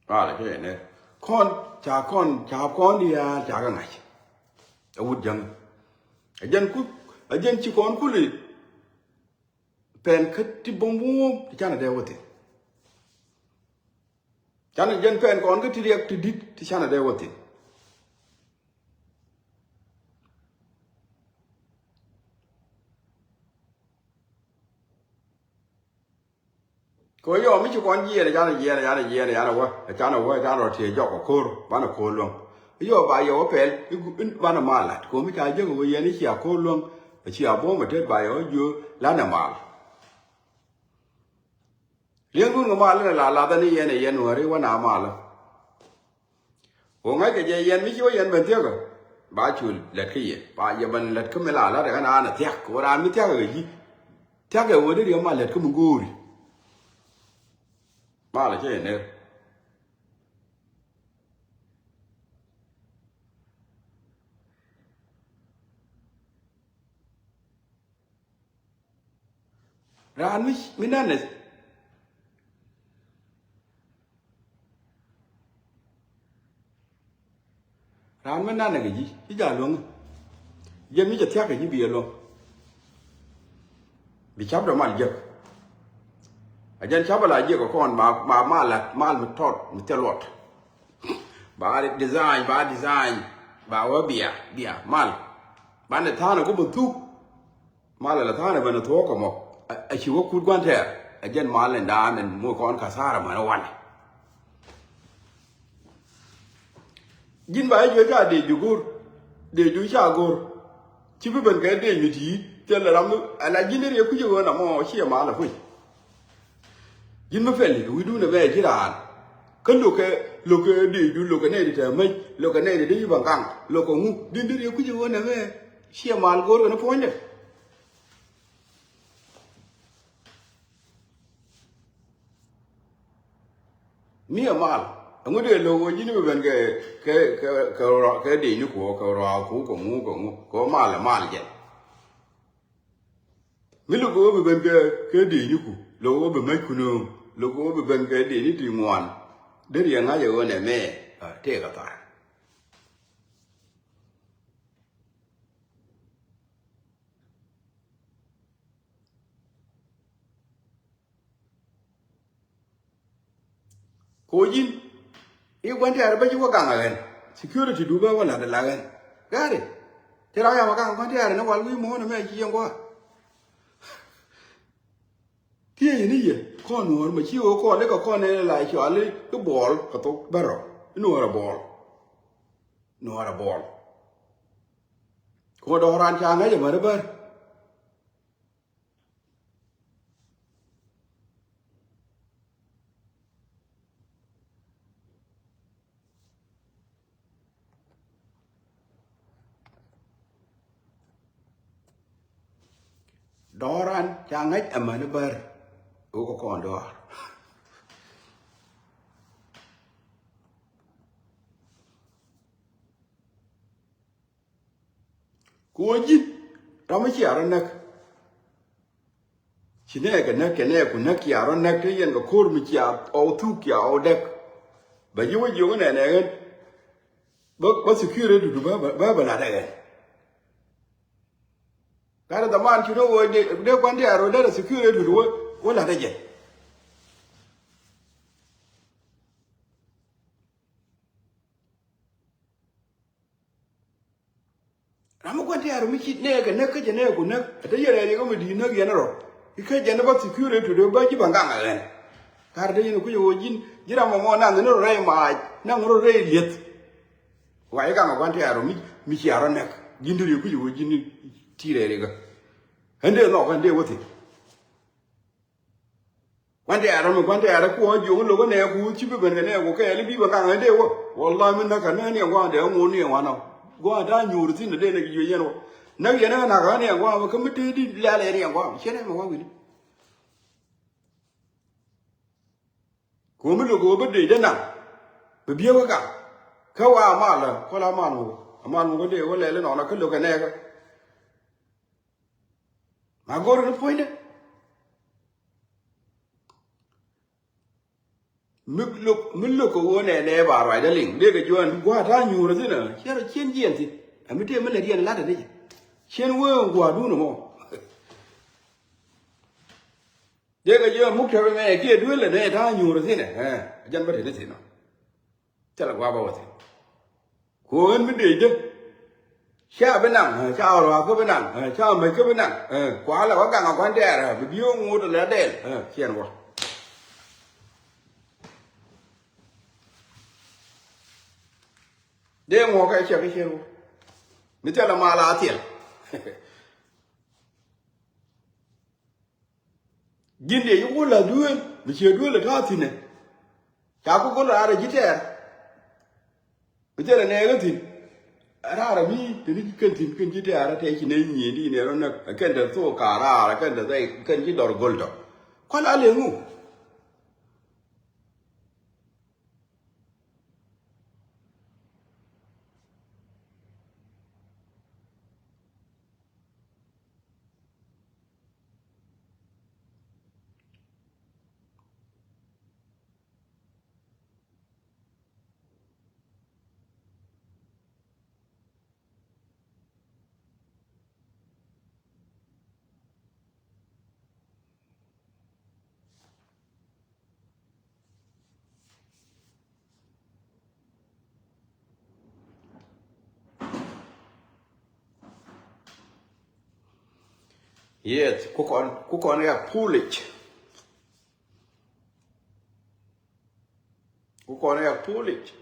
Wala cɛ yɛ nɛr kɔn ca kɔn ca kɔn diaal ca kɛ ŋa̱c. Ɛ wut jäŋ. Ɛ jɛn ku ɛ jɛn ci kɔn kuli. Pɛn kä ti bom wum ti canɛ dee wä thin. Canɛ jɛn pɛn kɔn kä ti riɛk ti di̱t ti canɛ dee wä thin. Kɛ ɣöö yɔ mi ci kɔn jiɛɛn, canɛ jiɛɛn, canɛ jiɛɛn, canɛ wä, canɛ wä, canɛ rɔ tiee jɔk ɛ ko̱r, banɛ ko̱r luäŋ. Yɔ ba yɛ wä pɛl, i̱ gu-, in banɛ mal lat. Kɛ ɣöö mi ca jiäk ɛ wä yɛn i̱ cia ko̱r luäŋ, cia buɔ̱m ɛ tet ba yɛ wä jiöör, lanɛ mal. Li̱eŋdun kɛ mal inɛ la lathä ni yɛn ɛ yɛn wäri wä na mal. Wä ŋäc kɛ jɛ yɛn mi ci wä yɛn ben thiäkä. Ba cu lät kä yɛ. Ba yɛ ben lät kä mi la lat ɛ ɣän an ɛ thiak. Wä raan mi thiakä kɛ ji̱. Thiakä wä di riɛm ma lät kä mi go̱o̱ri. Mal ɛ cä yɛ ner. Raan mi, mi nanɛ. Raan mi nanɛ kɛ ji̱ ci jal luäŋ. Jɛn mi cɛ thia̱k kɛ ji̱ bi ɛ luäŋ. Bi ca̱p dɔ mal jiäk. A jɛn ca̱p ala jiäk ɛ kɔn ba, ba mal lat, mal mi tɔt mi thil luɔt. Ba design, ba design, ba wä bia bia mal. Banɛ tha̱a̱n ɛ ku bi thuk. Mal ala tha̱a̱n ɛ ben ɛ thuɔ̱k kɛ mɔ. A ci wä kut gua̱n tɛɛr. A jɛn mal in daan in muc kɔn ka̱tha̱a̱r ɛ män ɛ wanɛ. Ji̱n ba jɛ juɔc ca dee ju go̱r. Dee ju ca go̱r. Ci bi ben kɛ dee ju ti̱i̱t thil ram mi ala ji̱n dee riɛ kui̱c ɛ ɣöö na mɔ ciɛ mal ɛ kui̱c. Ji̱n mi pɛli wi̱dun ɛ bɛ ji̱ raan. Kä lo̱kɛ, lo̱kɛ dee ju, lo̱kɛ nɛy di tɛ mäc, lo̱kɛ nɛy di dee ji̱ baŋ kaŋ, lo̱kɛ ŋu. Ji̱n dee riɛ kui̱c ɛ ɣöö nɛ mɛ ciɛ mal go̱r kɛn puɔ̱nydɛ. Mi a mal. Ɛŋu dee lo̱k ɣöö ji̱n bi ben kɛ, kɛ, kɛ, kɛ rɔ, kɛ dee ni kuɔ, kɛ rɔ a ku, kɛ ŋu, kɛ ŋu, kɛ ɣöö mal ɛ mal jɛn. Mi lo̱k ɣöö bi ben kɛ, kɛ dee ni ku, lo̱k ɣöö bi mec ku nööŋ, lo̱k ɣöö bi ben kɛ dee ni ti ŋuan. Dee riɛ ŋa̱c ɛ ɣöö nɛ mɛ, a, tëëk a thar. Ko ji̱n i̱ gua̱n tɛ̈r bä ji̱ wä gaŋ a ɣɛn. Security du bä wä la̱t a la ɣɛn. Gari. Ti rak yam a gaŋ gua̱n tɛ̈r ni wal wi̱i̱ muɔ̱ɔ̱n mɛ ci yɛn gua̱a̱. Thiecä ni yɛ kɔn nuɔɔr mɛ ci ɣöö kɔn ni kɛ kɔn ni la cɔal i̱ buɔl kɛ thok bärɔ. I̱ nuɔɔr a buɔl. Nuɔɔr a buɔl. Kɛ ɣöö dɔ̱k raan ca ŋäc ɛmän i̱ bär. Dɔ̱ran ca ŋäc amäni bär. Wä kɛ kɔn dɔ̱r. Ku wä ji̱n ram mi cia rɔ näk. Ci nɛɛkɛ näk, kɛ nɛɛku näk, cia rɔ näk, te yɛn kɛ ko̱r mi cia ɣɔw thuk, cia ɣɔw däk. Bɛ ji̱ wä jiök nɛnɛ ɣän. Bä, bä security dudu bä, bä, bä, bä lat ɛ ɣän. Gat ɛ dhaman cu ni wä dee, dee kuan diaar wä derɛ security dudu wä, wä lat ɛ jɛ. Ram mi gua̱n tɛ̈r mi ci nɛɛkɛ näk kä jɛ nɛɛku näk. Ɛ te yɛn rɛɛc ikä mi di̱i̱t näk yɛn rɔ. Ikä jɛn bä security dee bä ji̱ bä ŋaŋ ɛ ɣɛn. Kar te yɛn kuc ɛ ɣöö ji̱n ji̱ ram ɛmɔ naŋ ni rɔ rɛy maac, naŋ rɔ rɛy lieth. Wa i̱ gaŋ ɛ gua̱n tɛ̈r mi, mi cia rɔ näk. Ji̱n dee riek kuc ɛ ɣöö ji̱n ti rɛɛc ikä. Ɣän dee nhɔk ɣän dee wä thi̱n. Gua̱n tɛ̈r mi gua̱n tɛ̈r kuɔ̱ɔ̱ŋ jiök lo̱k kä nɛɛku ci bi ben kɛ nɛɛku kɛɛl i̱ bi ben kaŋ ɣän dee wä. Wallahi mi näk kɛ näk ni ɛŋuan dee ŋun ni ɛŋuan ɔ. Gua̱n ta̱a̱ nyuur thi̱n dee nɛ jiök yɛn wä. Näk yɛn ɛ nak ɣän ni ɛŋuan wä kä mi tëë di lɛl ɛ ni ɛŋuan cien ɛmɛ wä wi̱ni. Ko̱mi lo̱k ɣöö bi dee jɛ naŋ. Bi biee wä gak. Kä wa amal ɛ kuɔl amal ŋu. Amal ŋu kä dee wä lɛl inɔnɔ kä lo̱k kɛ nɛɛkä. Ma go̱r ni puɔ̱nydɛ. Mi lo̱k, mi lo̱k kɛ ɣöö nɛ, nɛ ba ruacdä liŋ. Dee kɛ juɔ̱ɔ̱n gua̱a̱r ta̱a̱ nyuurä thi̱n ɛ. Ciɛ rɔ cien jiɛn thi̱n. Ɛ mi tëë mi lät yɛn la̱tdä ni jɛ. Cien wee gua̱a̱rdun ɛmɔ. Dee kɛ jiɔn muk tɛpɛ mɛ kiɛ duel ɛ nɛ ta̱a̱ nyuur thi̱n ɛ. Ɛ jɛn bä te ni thi̱n ɔ. Thilɛ gua̱a̱ bä wä thi̱n. Ku ɣän mi dee jɛ. Ca bi naŋ, ɛ, ca ruaak kä bi naŋ, ɛ, ca mäc kä bi naŋ, ɛ, kua lɛ wä gaŋ a kua̱n tɛɛr, ɛ, bi biöö ŋuut lɛ dɛl, ɛ, ciɛn wä. Dee ŋuɔ̱k ɛ ciɛ kä ciɛn wä. Mi thilɛ mal a thil. Ji̱n dee ji̱ wä la̱th duëël mi ciɛ duëël ɛ ta̱a̱ thi̱n ɛ. Ca ku go̱l raar ɛ ji̱ tɛɛr. Mi thilɛ nɛɛk ɛ thi̱n. Raar ɛ mi te ni kɛn thi̱n kɛn ji̱ tɛɛr ɛ tɛɛc ci nɛy nyieen di nɛɛr ɔ näk ɛ kɛn te thok kaar raar ɛ kɛn te thɛy kɛn ji̱ dɔr go̱l tɔ. Kua̱l a leŋ ŋu. Yes, ku kɔn, ku kɔn ya pulic. Ku kɔn ya pulic.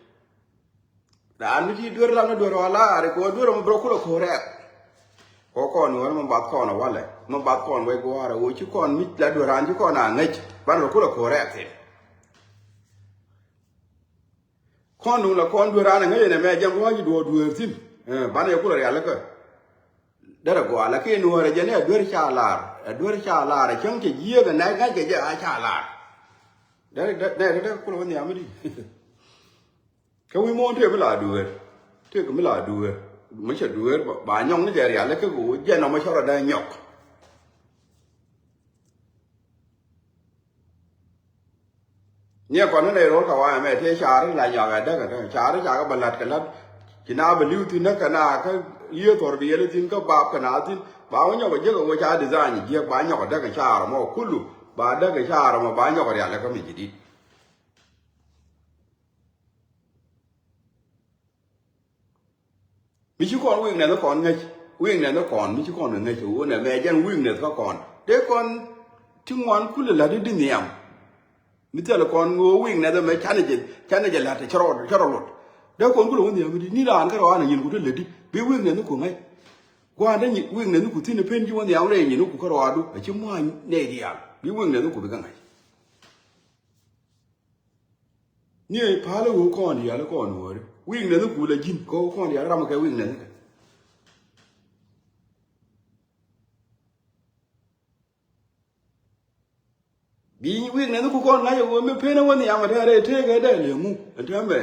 Raan mi ti duer lam ni duer wala ari ko duer mi bro kula korek. Ko kɔn wala mi bath kɔn wala. Mi bath kɔn wek wara wo ci kɔn mi la duer an ci kɔn a ŋec. Ban ro kula korek thin. Kɔn duŋ la kɔn duer an a ŋec ne mɛ jɛn ko waji duɔ duer thin. Eh, ban ye kula rial ke. Derɛ gɔaa, lakin nuɔrɛ jɛn ɛ duer ca lar, ɛ duer ca lar, ɛ cäŋ cɛ jiɛk ɛ nɛy ŋa̱ckɛ jɛ a ca lar. Derɛ, derɛ, derɛ, derɛ kulɛ wä nhiam di. Kä wi̱i̱ muɔ̱ɔ̱n tëë mi la duer, tëë mi la duer, mi cɛ duer, ba, ba nyɔk ni jɛ rial, kä ɣöö jɛn ɔmɔ cɔrɔ dee nyɔk. Niɛ kɔn ni nɛy ro̱l kɛ wa̱a̱ ɛmɛ tëë caari la nyɔak ɛ däk ɛ däk. Caari cakɛ bä la̱t kɛ la̱t. Ci na bä li̱w thi̱n näk kɛ na kä yiëë thɔr bi yɛl thi̱n kä bap kɛ na thi̱n. Ba wä nyɔk ɛ jiäk ɛ wä ca design jiäk ba nyɔk ɛ däk ɛ caar ɛmɔ kulu. Ba däk ɛ caar ɛmɔ ba nyɔk ɛ rial ɛ kä mi ji̱ di̱t. Mi ci kɔn weakness kɔn ŋäc, weakness kɔn, mi ci kɔn ŋäc, ɣöö nɛ mɛ jɛn weakness kä kɔn. Dee kɔn ti ŋuan kulɛ la̱t di nhiam. Mi thil kɔn ɣöö weakness mɛ canɛ jɛ, canɛ jɛ la̱t cɛ rɔ, cɛ rɔ lot. Dee kɔn kulɛ wä nhiam di, ni raan kä rɔ an a nyin ku te lät di, bi weakness ku ŋäc. Gua̱a̱n dee nyi, weakness ku thi̱n pen ci wä nhiam rɛy nyin ku kä rɔ adu, a ci mua̱a̱ny nɛy diaal, bi weakness ku bi kä ŋäc. Ni päl ɣöö kɔn diaal kɔn wääri. Weakness ku la ji̱n kɔ kɔn diaal ram kɛ weakness kɛ. Bi weakness ku kɔn ŋa̱c ɛ ɣöö mi pen ɛ wä nhiam ɛ tɛn rɛy tëëk ɛ dee liɛŋu ɛ tɛn mɛ.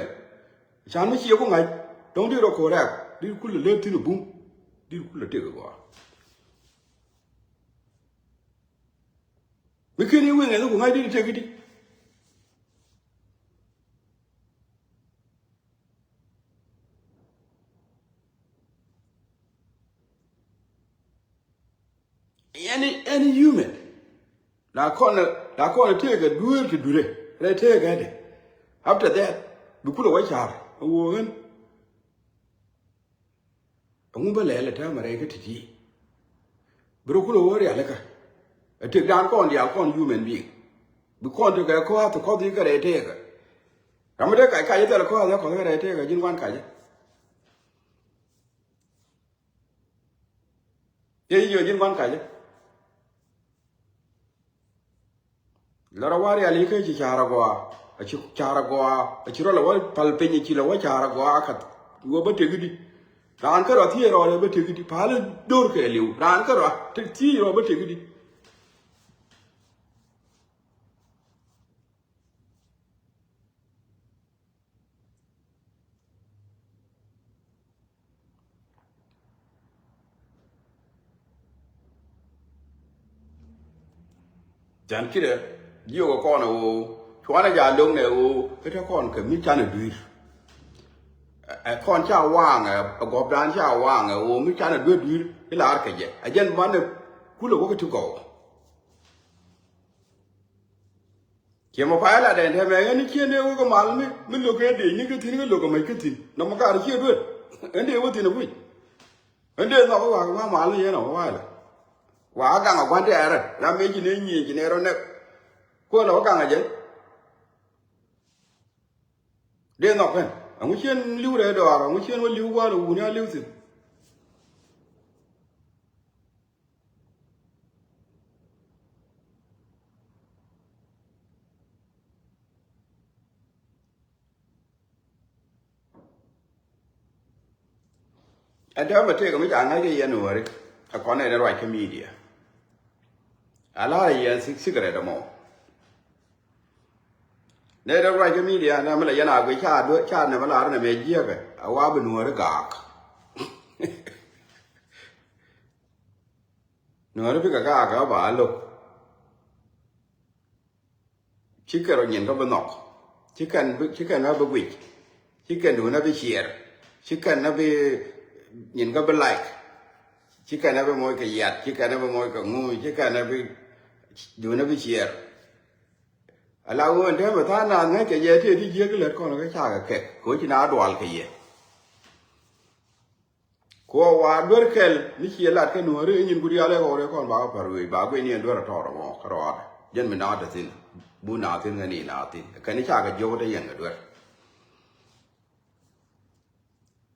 Can mi cie ku ŋa̱c dɔ̱ŋ di rɔ correct di kulɛ lät thi̱n ɛ bum di kulɛ tëk ɛ gɔaa. Mi ken i̱ weakness ku ŋa̱c di tëk i̱di. Any, any human. La kɔn, la kɔn tëëk ɛ dueer ti duerɛ rɛy tëëk ɛ dɛ. After that bi kulɛ wä ca̱r ɛ wo̱o̱ ɣän. Ɛŋu bä lɛl ɛ täämɛ rɛy kä ti̱ti̱. Bi rɔ kulɛ wä rialikä. Ɛ tëkdan kɔn diaal kɔn human being. Bi kɔn tëkɛ kɔath kɔth i̱ kɛ rɛy tëëkä. Ram mi dee kac kac ithɛl kɔath i̱ kɔth kɛ rɛy tëëkä ji̱n wan kac i̱. I̱ ji̱ ji̱n wan kac i̱. Lɔ rɔ wa rial ikä ci ca̱r agɔaa, a ci ca̱r agɔaa, a ci rɔ lɔ wä pal piny, a ci lɔ wä ca̱r agɔaa kath. Wä bä tëk i̱di. Raan kärɔa thiec rɔ lɛ bä tëk i̱di. Pal i̱ do̱r kɛ liw. Raan kärɔa te thiec rɔ bä tëk i̱di. Can kidɛ jiök ɛ kɔn ɛ ɣöö cuanɛ ja lo̱ŋ nɛ ɣöö kä te kɔn kɛ mi canɛ dui̱r. Ɛ, ɛ kɔn ca waaŋ ɛ, ɛ gɔpdan ca waaŋ ɛ ɣöö mi canɛ duer dui̱r i̱ laar kɛ jɛ. Ɛ jɛn banɛ kulɛ wä kä ti gɔw. Ciɛ mɔ pay la dɛn tɛmɛ ɣän i̱ ciɛ nɛ wä kä mal mi, mi lo̱k kɛ dee ni kä thi̱n kä lo̱k kɛ mac kä thi̱n. Nɔmɔ kar ciɛ duer. Ɣän dee wä thi̱n ɛ puc. Ɣän dee nhɔk i̱ wa̱a̱ kɛ ma mal ni yɛn ɔ wa̱a̱ lɛ. Wa̱a̱ gaŋ ɛ gua̱n tɛɛrɛ ram mëë ci nɛ nyiëë ci nɛ rɔ nɛk. Kuäär lɛ wä gaŋ ɛ jɛ. Dee nhɔk kɛn ɛŋu cien li̱w rɛy dɔaar ɛŋu cien wä li̱w gua̱a̱r ɛ wuni a li̱w thi̱n. Ɛn täämɛ tëëkɛ mi ca ŋa̱c kɛ yɛn wäri. Ɛ kɔn nɛy dee ruac kä media. A la̱rä yɛn sik-, secret ɛmɔ. Nɛy dee ruac kä media ɛn täämɛ la yɛn a guic ca duee ca nɛmɛ la̱rä nɛmɛ jiäkɛ. A wa bi nuääri gaak. Nuääri bikɛ gaak a ba a lo̱k. Ci kɛn rɔ nyin kä bi nhɔk. Ci kɛn bi, ci kɛn a bi guic. Ci kɛn duun a bi ciɛɛr. Ci kɛn a bi nyin kä bi like. Ci kɛn a bi moc kɛ yat. Ci kɛn a bi moc kɛ ŋuuc. Ci kɛn a bi duun a bi ciɛɛr. Ala ɣöö ɛn täämɛ tha̱a̱ŋ naath ŋäc kɛ jɛ tëë ti jiäk lät kɔn kä cakɛ kɛk. Kɛ ɣöö ci na dual kɛ yɛ. Kɛ ɣöö wa duer kɛl mi ciɛ lat kä Nuääri, i̱ nyin ku diaal ɛ ɣɔw rɛ kɔn ba kɛ pär wec, ba guic ni ɛn duer ɛ tɔɔr ɛmɔ kärɔɔdɛ. Jɛn mi naath te thi̱n, bu naath thi̱n kä ni naath thi̱n. Kɛn i̱ ca kɛ jiök te yɛn kɛ duer.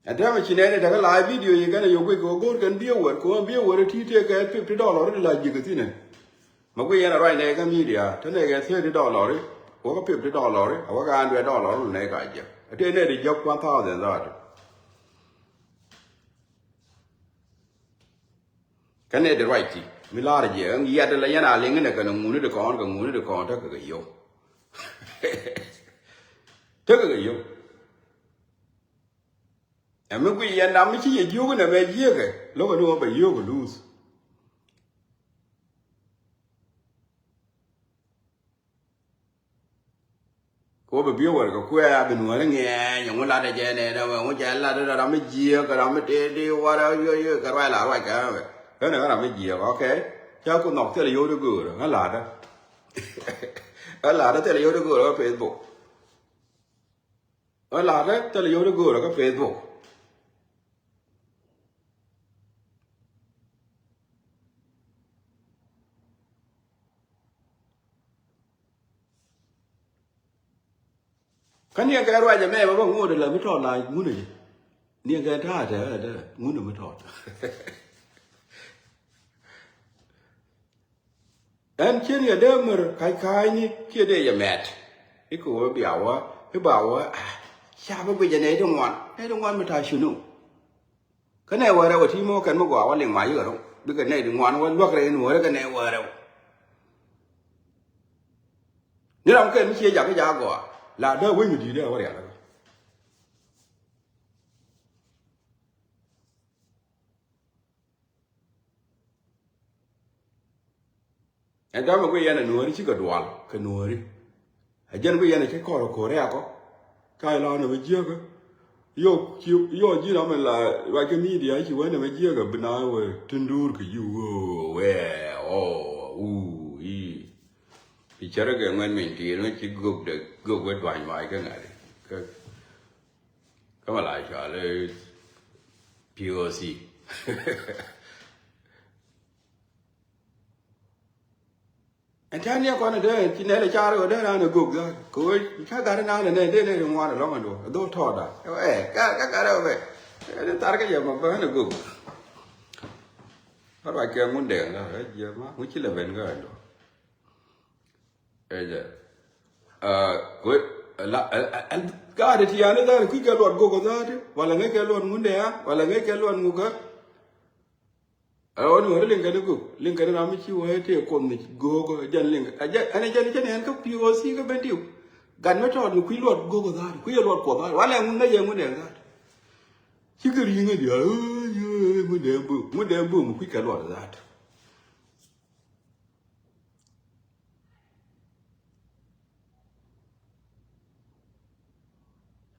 Ɛn täämɛ ci nɛɛni tekɛ la video yi kɛn a yo̱k guic kɛ ɣöö go̱o̱r kɛn biɛ wär, kɛ ɣöö biɛ wär ɛ ti̱i̱ tëëkɛ fifty dollar ti la ji̱ kɛ thi̱n ɛn. Ma guic yɛn a ruac nɛy kä media, te nɛy kɛ thirty dollar, wä kä fifty dollar, a wä kä hundred dollar, nɛy ka jiäk. A tëë nɛy ti jiäk one thousand dhatu. Kä nɛy ti ruac ti, mi la̱r jiɛ, ɛn yiat la yɛn a liŋ inɛ kɛn ŋuni ti kɔn, kɛ ŋuni ti kɔn, tekɛ kɛ yio̱w. Tekɛ kɛ yio̱w. Ɛ mi guic yɛn dam mi ci yɛ jiök inɛ mɛ jiäkɛ, lo̱kɛ ni wä bɛ yio̱k ɛ luuth. Kɛ wä bɛ biö wär kɛ kuɛɛ a bi Nuääri ŋiɛɛny, ɛŋu latdɛ jɛ nɛɛnɛ, ɛŋu jɛ latdɛ ram mi jiäk, ram mi tëë di warɛ, yo̱, yo̱, kɛ ruac la ruac kɛ mɛ. Ɣän ɛ ram mi jiäk, okay. Cä ku nhɔk thilɛ yio̱w di göörä, ɣän latdä. Ɣän latdä thilɛ yio̱w di göörä kä Facebook. Ɣän latdä thilɛ yio̱w di göörä kä Facebook. Kä niɛn kɛ ruac ɛmɛ bä bä ŋot ɛ la mi tɔt la ŋun ɛ. Niɛn kɛ ta̱a̱ tɛ ɛ tɛ ŋun ɛ mi tɔt. Ɛn cien yɛ dee mär ka̱c ka̱a̱cni kiɛ dee yɛ mɛt. I̱ kɛ wä bia wä i̱ ba wä. Ah, ca bä guic ɛ nɛy ti ŋuan, nɛy ti ŋuan mi ta̱a̱ cunu. Kä nɛy wäl rɛw ɛ ti mɔ kɛn mi gɔaa wä liŋ ma yikɛ rɔw. Bikɛ nɛy ti ŋuan wä luäk rɛy in wäl rɛ kɛ nɛy wäl rɛw. Ni ram kɛn mi ciɛ jakä jakä gɔaa la dee wec mi di̱i̱t dee wä rial. Ɛn täämɛ guic yɛn ɛ Nuääri cikɛ dual kɛ Nuääri. Ɛ jɛn guic yɛn ɛ ci kɔr ɛ ko̱r rɛɛkɔ. Ka ila nɛ bɛ jiäkä. Yɔ ci yɔ ji̱n amɛ la ruac kä media ci wee nɛ bɛ jiäkä bi na wee tin duur kɛ yi wee wee ɔ uu ii. Ci cärä kɛ ŋuɛn min ti̱i̱r ŋuɛn ci gök dɛ gök wee duany mac kä ŋa̱ri. Kä kä mɛ la cɔal i̱ P O C. Ɛn tɛ̈n yɛ kɔn ɛ dee ci nɛl ɛ car ɛ dee raan ɛ gök dhar kɛ ɣöö ca gat inan ɛ nɛ dee nɛ ri ŋuan ɛ lɔŋ ɛn duɔ ɛ dhol tɔɔda. Ɛ kä kä gat ɛ bɛ ɛ ni thar kä jɛ ma bä ɣän ɛ gök. Kä ruac kɛ ŋun dee ɣän ɛ jiɛ ma ŋun ci lɛ ben kä ɛn duɔ. Ɛ jɛ. Aa, kuet, la, ɛ, ɛ, ɛ, gaat ti yani dhati kui̱ kɛ luɔt gok dhati, wala ŋäc kɛ luɔt ŋun dee ya, wala ŋäc kɛ luɔt ŋukä. Ɛ wä ni wä ri liŋ kɛn gok, liŋ kɛn ram mi ci wä tëë kuɔth ni gok, ɛ jɛn liŋ, ɛ jɛn, ɛn ɛ jɛn, jɛn ɛn kä P O C kä ben diw. Gat mi tɔɔt ni kui̱ luɔt gok dhati, kui̱ yɛ luɔt kuɔth dhati, wala ŋun ŋäc yɛ ŋun dee dhati. Ci kɛ ri̱ŋ ɛ diaal, ŋun dee bum, ŋun dee bum kui̱ kɛ luɔt dhati.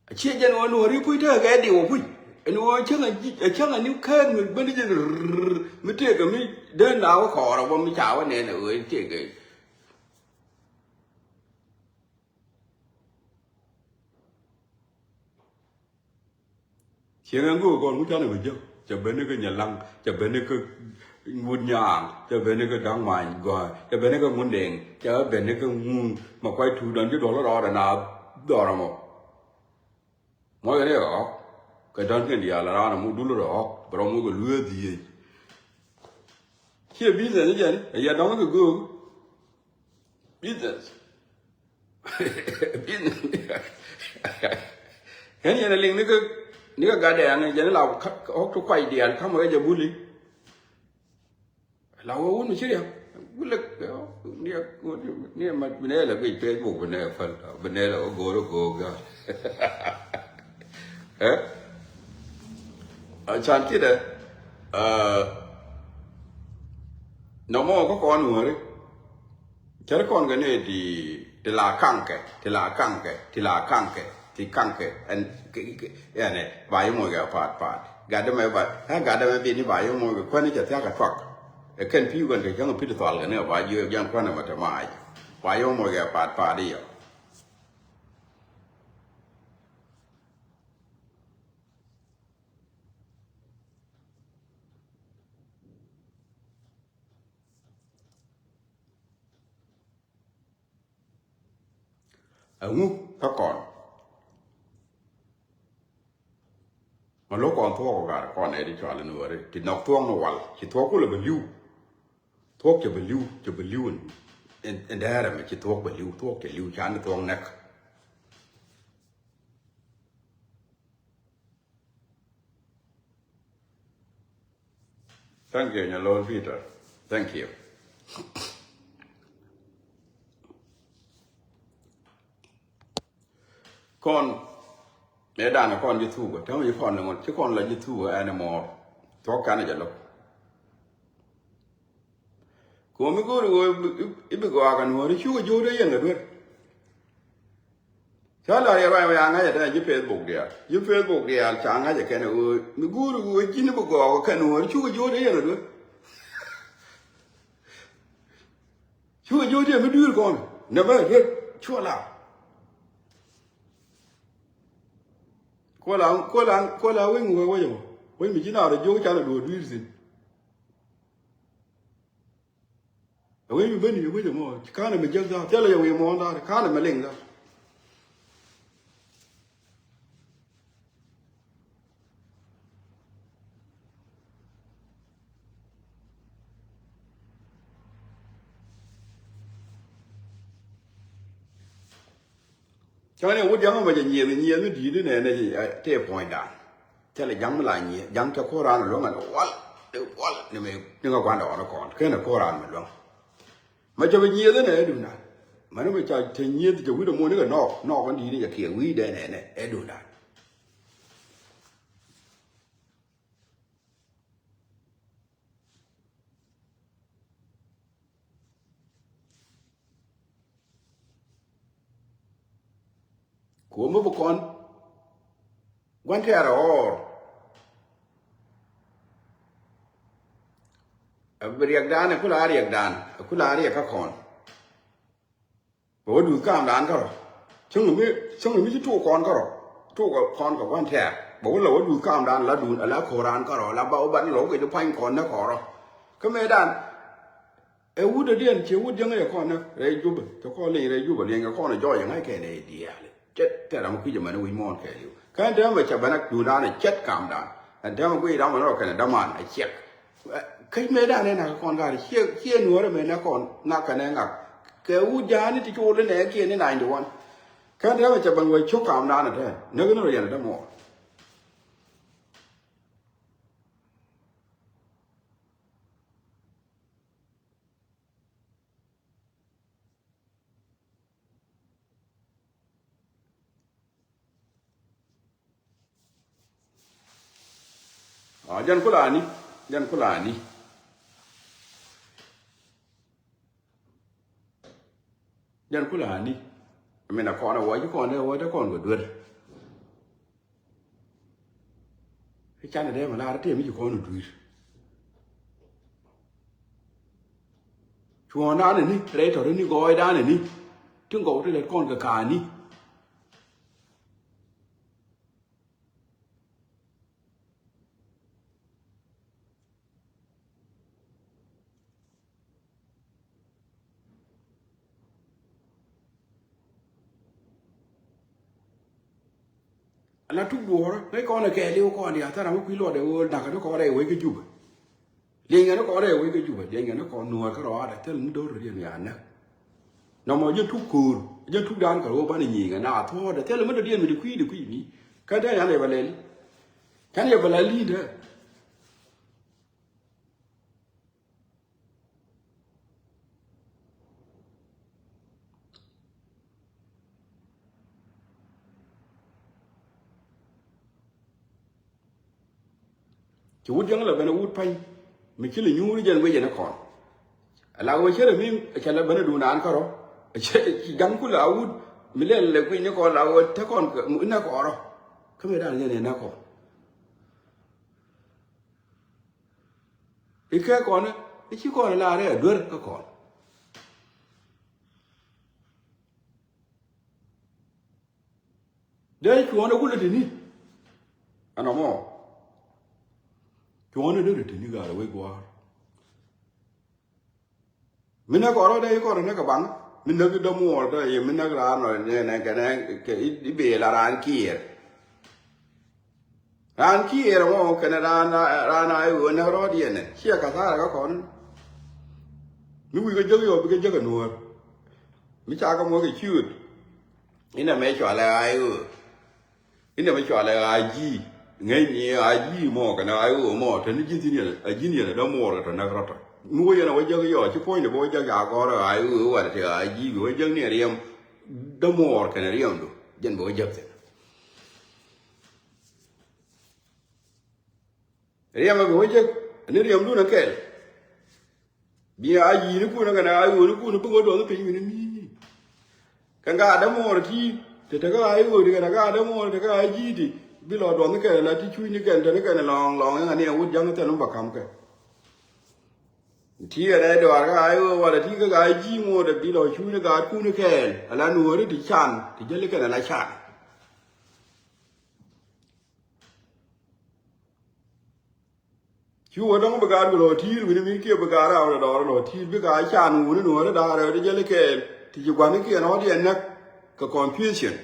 Acie jɛn ɣöö nuɔɔri puc tekɛ kɛ diw ɔ puc. Ɛn ɣöö cäŋ a ji̱, a cäŋ a ni kɛɛt mi bäni jɛn rrrr mi tëëkɛ mi dee na wä kɔɔr ɔ bä mi ca wä nɛn ɛ ɣöö tëëkɛ. Cieŋ ɛn göök kɔn ŋu canɛ mi jäk, cɛ beni kä Nyɛlaŋ, cɛ beni kä Ŋut Nyaaŋ, cɛ beni kä Da̱ŋ Many Gɔ̱a̱ny, cɛ beni kä Ŋundɛŋ, cɛ beni kä Ŋuŋ, mɛ kuac tuut dɔ̱ŋ ji̱ duɔl rɔɔdɛ na dhɔrɔ mɔ. Muɔckɛ ni ɣɔ̱k kɛ dɔ̱ŋ kɛn diaal raan ɛmɔ dul rɔɔk bɛ rɔ muɔckɛ lueeth dhiec. Ciɛ business ni jɛn ɛ yɛ dɔ̱ŋ kɛ göök. Business. Business. Kɛn yɛn a liŋ ni kä, ni kä gatdɛ an jɛn la ɣɔ̱k ti kuay diaal ka̱mɛ kɛ jɛ buli. La wä wun mi ci riam. Wulɛ ni, ni ma bi nɛ la guic Facebook bi nɛ päl bi nɛ la wä go̱o̱r go̱o̱r gaa. Ɛ? A can kidɛ. Nɔmɔ kä kɔn wääri. Cär kɔn kɛ ni ti, ti la kaŋkɛ, ti la kaŋkɛ, ti la kaŋkɛ, ti kaŋkɛ. Ɛn, kɛ, kɛ, ɛnɛ, ba yi moc kɛ paat, paat. Gatdɛ mɛ ba, ɛ gatdɛ mɛ bi ni ba yi moc kɛ kuäni cɛ thia̱k kɛ tuak. Ɛ kɛn pi̱i̱ kɛn kɛ cäŋ pi̱i̱ thual kɛ ni ba jiök jɛn kuäni mɛ te mac. Ba yi moc kɛ paat, paat i̱ yɔ. Ɛŋu kä kɔn? Mɛ lo̱k kɔn thuɔ̱k ɔ gat kɔn ɛ di cual in weri ti nɔk thuɔ̱k ni wal ci thuɔ̱k kulɛ bɛ li̱w. Thuɔ̱k cɛ bɛ li̱w, cɛ bɛ li̱w in, in, in dɛɛrɛ mɛ ci thuɔ̱k bɛ li̱w, thuɔ̱k cɛ li̱w, ca ni thuɔ̱k nɛk. Thank you, Nyalol Peter. Thank you. Kɔn, ɛ danɛ kɔn ji̱ thukä, täämɛ ji̱ kɔn ni ŋuɔ̱t, ci kɔn la ji̱ thukä anymore. Thuɔ̱k canɛ jɛ lo̱k. Ko̱mi go̱o̱ri ɣöö i̱ bi gɔaa kɛ nuɔ̱ɔ̱ri cukɛ ji̱ ɣöö dee yɛn kɛ duer. Cä la riɛk ruac mɛ ya ŋa̱cä tɛn ji̱ Facebook diaal. Ji̱ Facebook diaal ca ŋa̱cä kɛn ɣöö mi guuri ɣöö ji̱n bi gɔɔk kɛn ɣöö cukɛ ji̱ ɣöö dee yɛn ɛ duer. Cukɛ ji̱ ɣöö dee mi dui̱r kɔn nɛ bä duer cukɛ la. Kuɔla kuɔla kuɔla wec mi wec wec mɔ wec mi ji̱ naar ɛ jiök canɛ duɔ̱ɔ̱r dui̱r thi̱n. Ɛ wec mi beni ɛ wec ɛmɔ ci ka̱n ɛmɛ jek dha̱a̱r thilɛ yɛ wi̱i̱ muɔ̱ɔ̱n dha̱a̱r ka̱n ɛmɛ liŋ dha̱a̱r. Cäŋ ni wut ja̱ŋ mɛ jɛ nyieth nyieth mi di̱i̱t ni nɛɛnɛ tëë puɔ̱nydan. Thilɛ ja̱ŋ mi la nyieth ja̱ŋ cɛ ko̱r raan luäŋ ɛn wal ni wal ni mɛ ni ŋä gua̱ndɛ ɣɔn kɔn kenɛ ko̱r raan mi luäŋ. Mɛ cɛ bi nyieth ni ɛ duŋdan mɛni mɛ ca te nyieth cɛ wi̱i̱dɛ muɔ̱n ni kɛ nɔɔk nɔɔk ɛn di̱i̱t ni cɛ kiɛ wi̱i̱dɛ nɛɛnɛ ɛ duŋdan. Kuɔ̱m mi bi kɔn gua̱n tɛ̈r ɛ ɣɔr. Ɛ bi riɛkdan ɛ kula riɛkdan ɛ kula riɛk kä kɔn. Bɛ wä duth kaamdan kärɔ cäŋ mi cäŋ mi ci tuk kɔn kärɔ tuk kɔn kɛ gua̱n tɛ̈r bɛ wä la wä duth kaamdan la duun ala ko̱ran kärɔ la ba wä ban lɔk kɛ ci pa̱ny kɔn nɛ kɔrɔ. Kä mëëdan Ɛ wut dɔ̱diɛn ciɛ wut diɛŋ yɛ kɔn nä rɛy Jubɛ cɛ kɔn lieny rɛy Jubɛ lieny kɛ kɔn ɛ jɔɔc ɛ ŋa̱c kɛn ɛ diaal. Cɛ tɛ ram kui̱c ɛmɛn wi̱c muɔ̱ɔ̱n kɛɛliw kɛn täämɛ cɛ bɛn a duundan ɛ cɛt kamdan. Ɛn täämɛ guic ram ɛn rɔ kɛn ɛ däman ɛ ciɛk. Kä mëëdan ɛ nak kɔn ga̱r ciɛ ciɛ nuɔ̱ɔ̱r ɛmɛ nɛ kɔn ŋak kɛn ɛ ŋak. Kɛ wut ja̱a̱ni ti col inɛ kiɛn ni ninety one. Kɛn täämɛ cɛ bɛn wec cok kamdan ɛ tɛn näk ni rɔ yɛn ɛ dämuɔɔr. Ɔ jɛn kulani jɛn kulani jɛn kulani. Min a kɔn a wä ci kɔn dee wä te kɔn kɛ duer. I̱ canɛ dee mɛ laar i̱ tëë mi ci kɔn i̱ dui̱r. Cuɔ̱ɔ̱ŋdan ini rɛy tɔ̱ ri ni gɔɔydan ini ti gɔw ti lɛt kɔn kɛ ka̱a̱ni. Ala tuk duɔ̱ɔ̱rä ŋäc kɔn ɛ kɛɛliw kɔn diaal thara mi kui̱ luɔt ɛ ɣöö dakä ni kɔn rɛy wec kä Jubɛ. Lieny ŋɛn ni kɔn rɛy wec kä Jubɛ lieny ŋɛn ni kɔn nuɔɔr kä rɔaadɛ thil mi do̱r rɔ diɛn wiaa näk. Nɔmɔ jɛn tuk ko̱o̱r jɛn tukdan kɛ ɣöö banɛ nyieny kɛ na thuɔ̱ɔ̱dɛ thil mi do̱r diɛn mi di kui̱ di kui̱ ni. Kä dee yan yɛ bɛ lɛl. Can yɛ bɛ lɛl li̱i̱ndɛ. Ci wut jäŋ la ben a wut pa̱ny mi ci lɛ nyuuri jɛn wecɛ ni kɔn. Ala wä cärɛ mi cɛ la ben a duun raan kärɔ. Ci ja̱ŋ ku la wut mi lɛl lɛ kui̱ ni kɔn la wä te kɔn inɛ kɔrɔ. Kä mi dan jɛn inɛ kɔn. I̱ kɛ kɔn i̱ ci kɔn laarɛ a duer kä kɔn. Dee cuɔ̱ɔ̱n ɛ wulɛ tini. Ɛnɔ mɔ cuɔ̱ɔ̱n ɛ dee tini gaar ɛ wec gua̱a̱r. Mi nɛ kɔn rɔ dee i̱ kɔn rɔ nɛ kɛ baŋ. Mi näk i̱ dämuɔɔr tɔ i̱ mi näk raan nɔ nɛ kɛnɛ kɛ i̱ bee la raan kiɛɛr. Raan kiɛɛr mɔ kɛnɛ raan raan a i̱ ɣöö näk rɔɔd yɛn nɛ ciɛ kathara kä kɔn. Mi wi̱i̱ kä jäk yɔ bikɛ jäk ɛ nuɔ̱ɔ̱r. Mi ca kä muɔ̱th kɛ ciööt. Inɛ mɛ cɔalɛ a i̱ ɣöö Inɛ mi cɔalɛ a ji̱ ŋäcni a ji̱ mɔ kɛnɛ a i̱ ɣöö mɔ te ni ji̱ thin yɛn a ji̱n yɛn a dämuɔɔr kɛ tɔ näk rɔ̱tɔ. Mi wä yɛn a wä jäk yɔ ci puɔ̱nydɛ bä wä jäk ca gɔ̱rä a i̱ ɣöö walɛ te a ji̱ bi wä jäk ni a riɛm dämuɔɔr kɛnɛ riɛmdu. Jɛn bä wä jäk thin riɛm a bi wä jäk ni riɛmdun a kɛl. Bi a yi̱i̱ni kun kɛnɛ a ɣööni kun bi ŋot duɔth piny wi̱ni mi. Kɛn ka dämuɔɔr ti te te ka a i̱ ɣöödi kɛnɛ ka dämuɔɔr te ka a ji̱i̱di bi lɔ duɔth kɛnɛ la ti cucni kɛn te ni kɛnɛ lɔŋ lɔŋ yɛn ani a wut ja̱ŋ thɛn mi ba ka̱m kɛ. Ti kɛnɛ dɔaar ka a i̱ ɣöö walɛ ti kɛ ka a ji̱ ŋo̱o̱dɛ bi lɔ cucni gaatkun kɛɛl ala nuɔ̱ɔ̱ri ti can ti jäli kɛnɛ la can. Cu wä dɔ̱ŋ bi gaat bi lɔ ti̱i̱r wi̱ni mi kiɛ bi gaat raw dɔɔr lɔ ti̱i̱r bi gaat can wuni nuɔ̱ɔ̱ri da̱a̱r rɛw di jäli kɛɛl ti ci gua̱nikiɛn ɣɔ̱t yɛn näk kɛ confusion.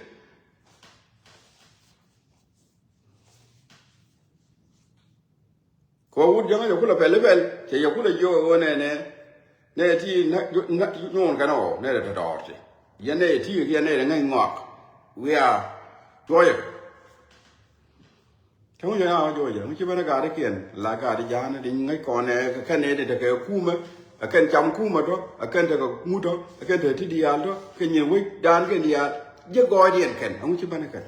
Kɛ wut jäŋä yɛ kulɛ pɛl ipɛl cɛ yɛ kulɛ jiök ɛ ɣöö nɛnɛ nɛ ti nyuun kɛn ɔ nɛ rɛ tɔtɔɔr ti yɛ nɛ ti yɛ nɛ rɛ ŋäc ŋɔak. Wiaa cuɔyɛ. Kä ŋu jɛ ŋa ɣä jɔɔcɛ ŋu ci ben ɛ gaarikiɛn la gaari ja̱a̱n di ŋäc kɔn ɛ kɛn ɛ di tekɛ kumɛ ɛ kɛn cam kumɛ tɔ ɛ kɛn tekɛ ŋut tɔ ɛ kɛn tekɛ ti diaal tɔ kɛ nyin wec daan kɛn diaal. Jiɛ gɔɔydiɛn kɛn ɛ ŋu ci ben ɛ kɛn.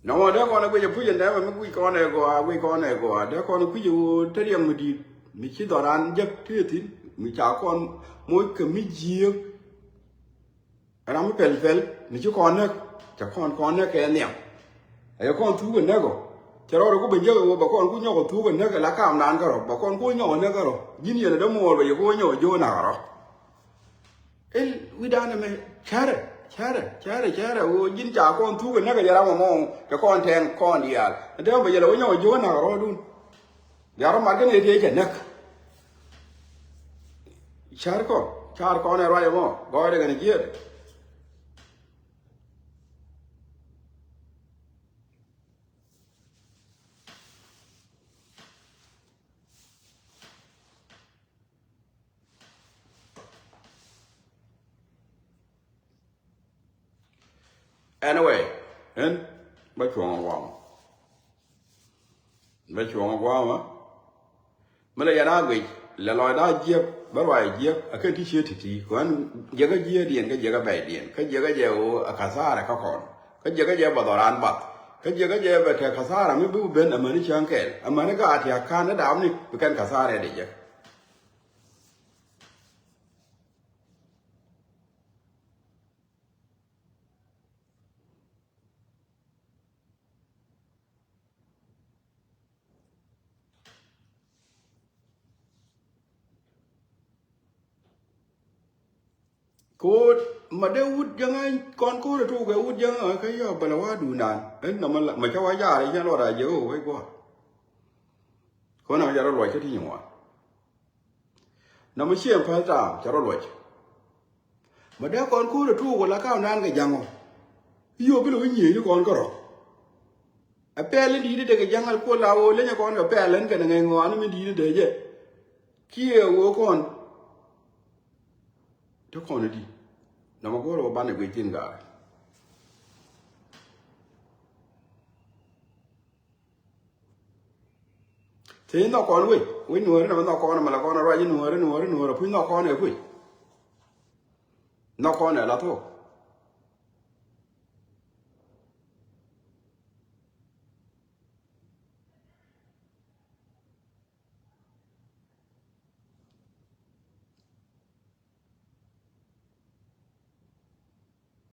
Nɔmɔ dee kɔn ɛ guic ɛ puc ɛn dee mɛ mi guic kɔn ɛ gɔaa guic kɔn ɛ gɔaa dee kɔn ɛ kuic ɛ ɣöö te riɛm mi di̱i̱t mi ci dhɔran jek ti ɛ thi̱n mi ca kɔn moc kɛ mi jiëëk. Ram mi pɛl pɛl mi ci kɔn näk cɛ kɔn kɔn näk kɛ nhiam. Ɛ yɛ kɔn thuuk ɛ näk ɔ cɛ rɔɔd ɛ ku ben jek ɛ ɣöö bɛ kɔn ku nyɔk ɛ thuuk ɛ näk ɛ la kaam naan kärɔ bɛ kɔn ku nyɔk ɛ näk kärɔ ji̱n yɛn ɛ dee muɔɔr bɛ yɛ ku wä nyɔk ɛ jiök ɛ nak kärɔ. El wi̱dan ɛmɛ cärɛ cärɛ cärɛ cärɛ ɣöö ji̱n ca kɔn thuk ɛ näk ɛ jɛ ram ɛmɔ kɛ kɔn tɛŋ kɔn diaal. Ɛ tɛm bɛ jɛ lɛ wä nyɔk ɛ jiök ɛ nak rɔɔdun. Bia rɔ mat kɛn ɛ tëë cɛ näk. Cär kɔn car kɔn ɛ ruac ɛmɔ gɔɔydɛ kɛn ɛ jiɛɛt. Anyway, ɛn bä cuɔ̱ŋ ɛ guamä. Bä cuɔ̱ŋ ɛ guamä. Mi lɛ yɛn a guic lɛ lɔcda jiäk bä ruac jiäk a kɛn ti cië ti̱ti̱ kuän jiäkä jiäkdiɛn kä jiäkä bɛydiɛn kä jiäkä jɛ ɣöö a kathara kä kɔn kä jiäkä jɛ bä dhɔran bath kä jiäkä jɛ bɛ tɛ kathara mi bi ben amäni cäŋ kɛɛl amäni ka a tia̱k ka̱n ni dapni bi kɛn kathara ɛ dee jɛ. Ko̱o̱t ma dee wut jäŋä kɔn ko̱o̱t ɛ tuukɛ wut jäŋä kä yɔ bälɛ wa̱a̱ duundan. Ɛn nɔmɔ ma cä wa̱a̱ jaarɛ cä luɔt a jɛ ɣöö wec gua̱a̱. Ko̱n a jɛ rɔ luɔc kä ti nyin wan. Nɔmɔ cieŋ päl taam cɛ rɔ luɔc. Ma dee kɔn ko̱o̱r ɛ tuuk wala ka̱w naan kɛ ja̱ŋ ɔ. I̱ yo̱o̱ bi lɛ wä nyiëëni kɔn kärɔ̱. Ɛ pɛl in di̱i̱t in tekɛ ja̱ŋ al kuɔl la ɣöö lenyɛ kɔn kɛ pɛl in kɛn ŋäc ŋɔaani min di̱i̱t in dee jɛ. Kiɛ ɣöö kɔn te kɔn i̱di. Nɔmɔ go̱o̱r ɛ wä banɛ guic thi̱n gaari. Thiec nhɔk kɔn wec wec nuɔɔri nɔmɔ nhɔk kɔn mɛlɛ kɔn ruac nuɔɔri nuɔɔri nuɔɔri puc nhɔk kɔn ɛ kuec. Nhɔk kɔn ɛ la thuɔk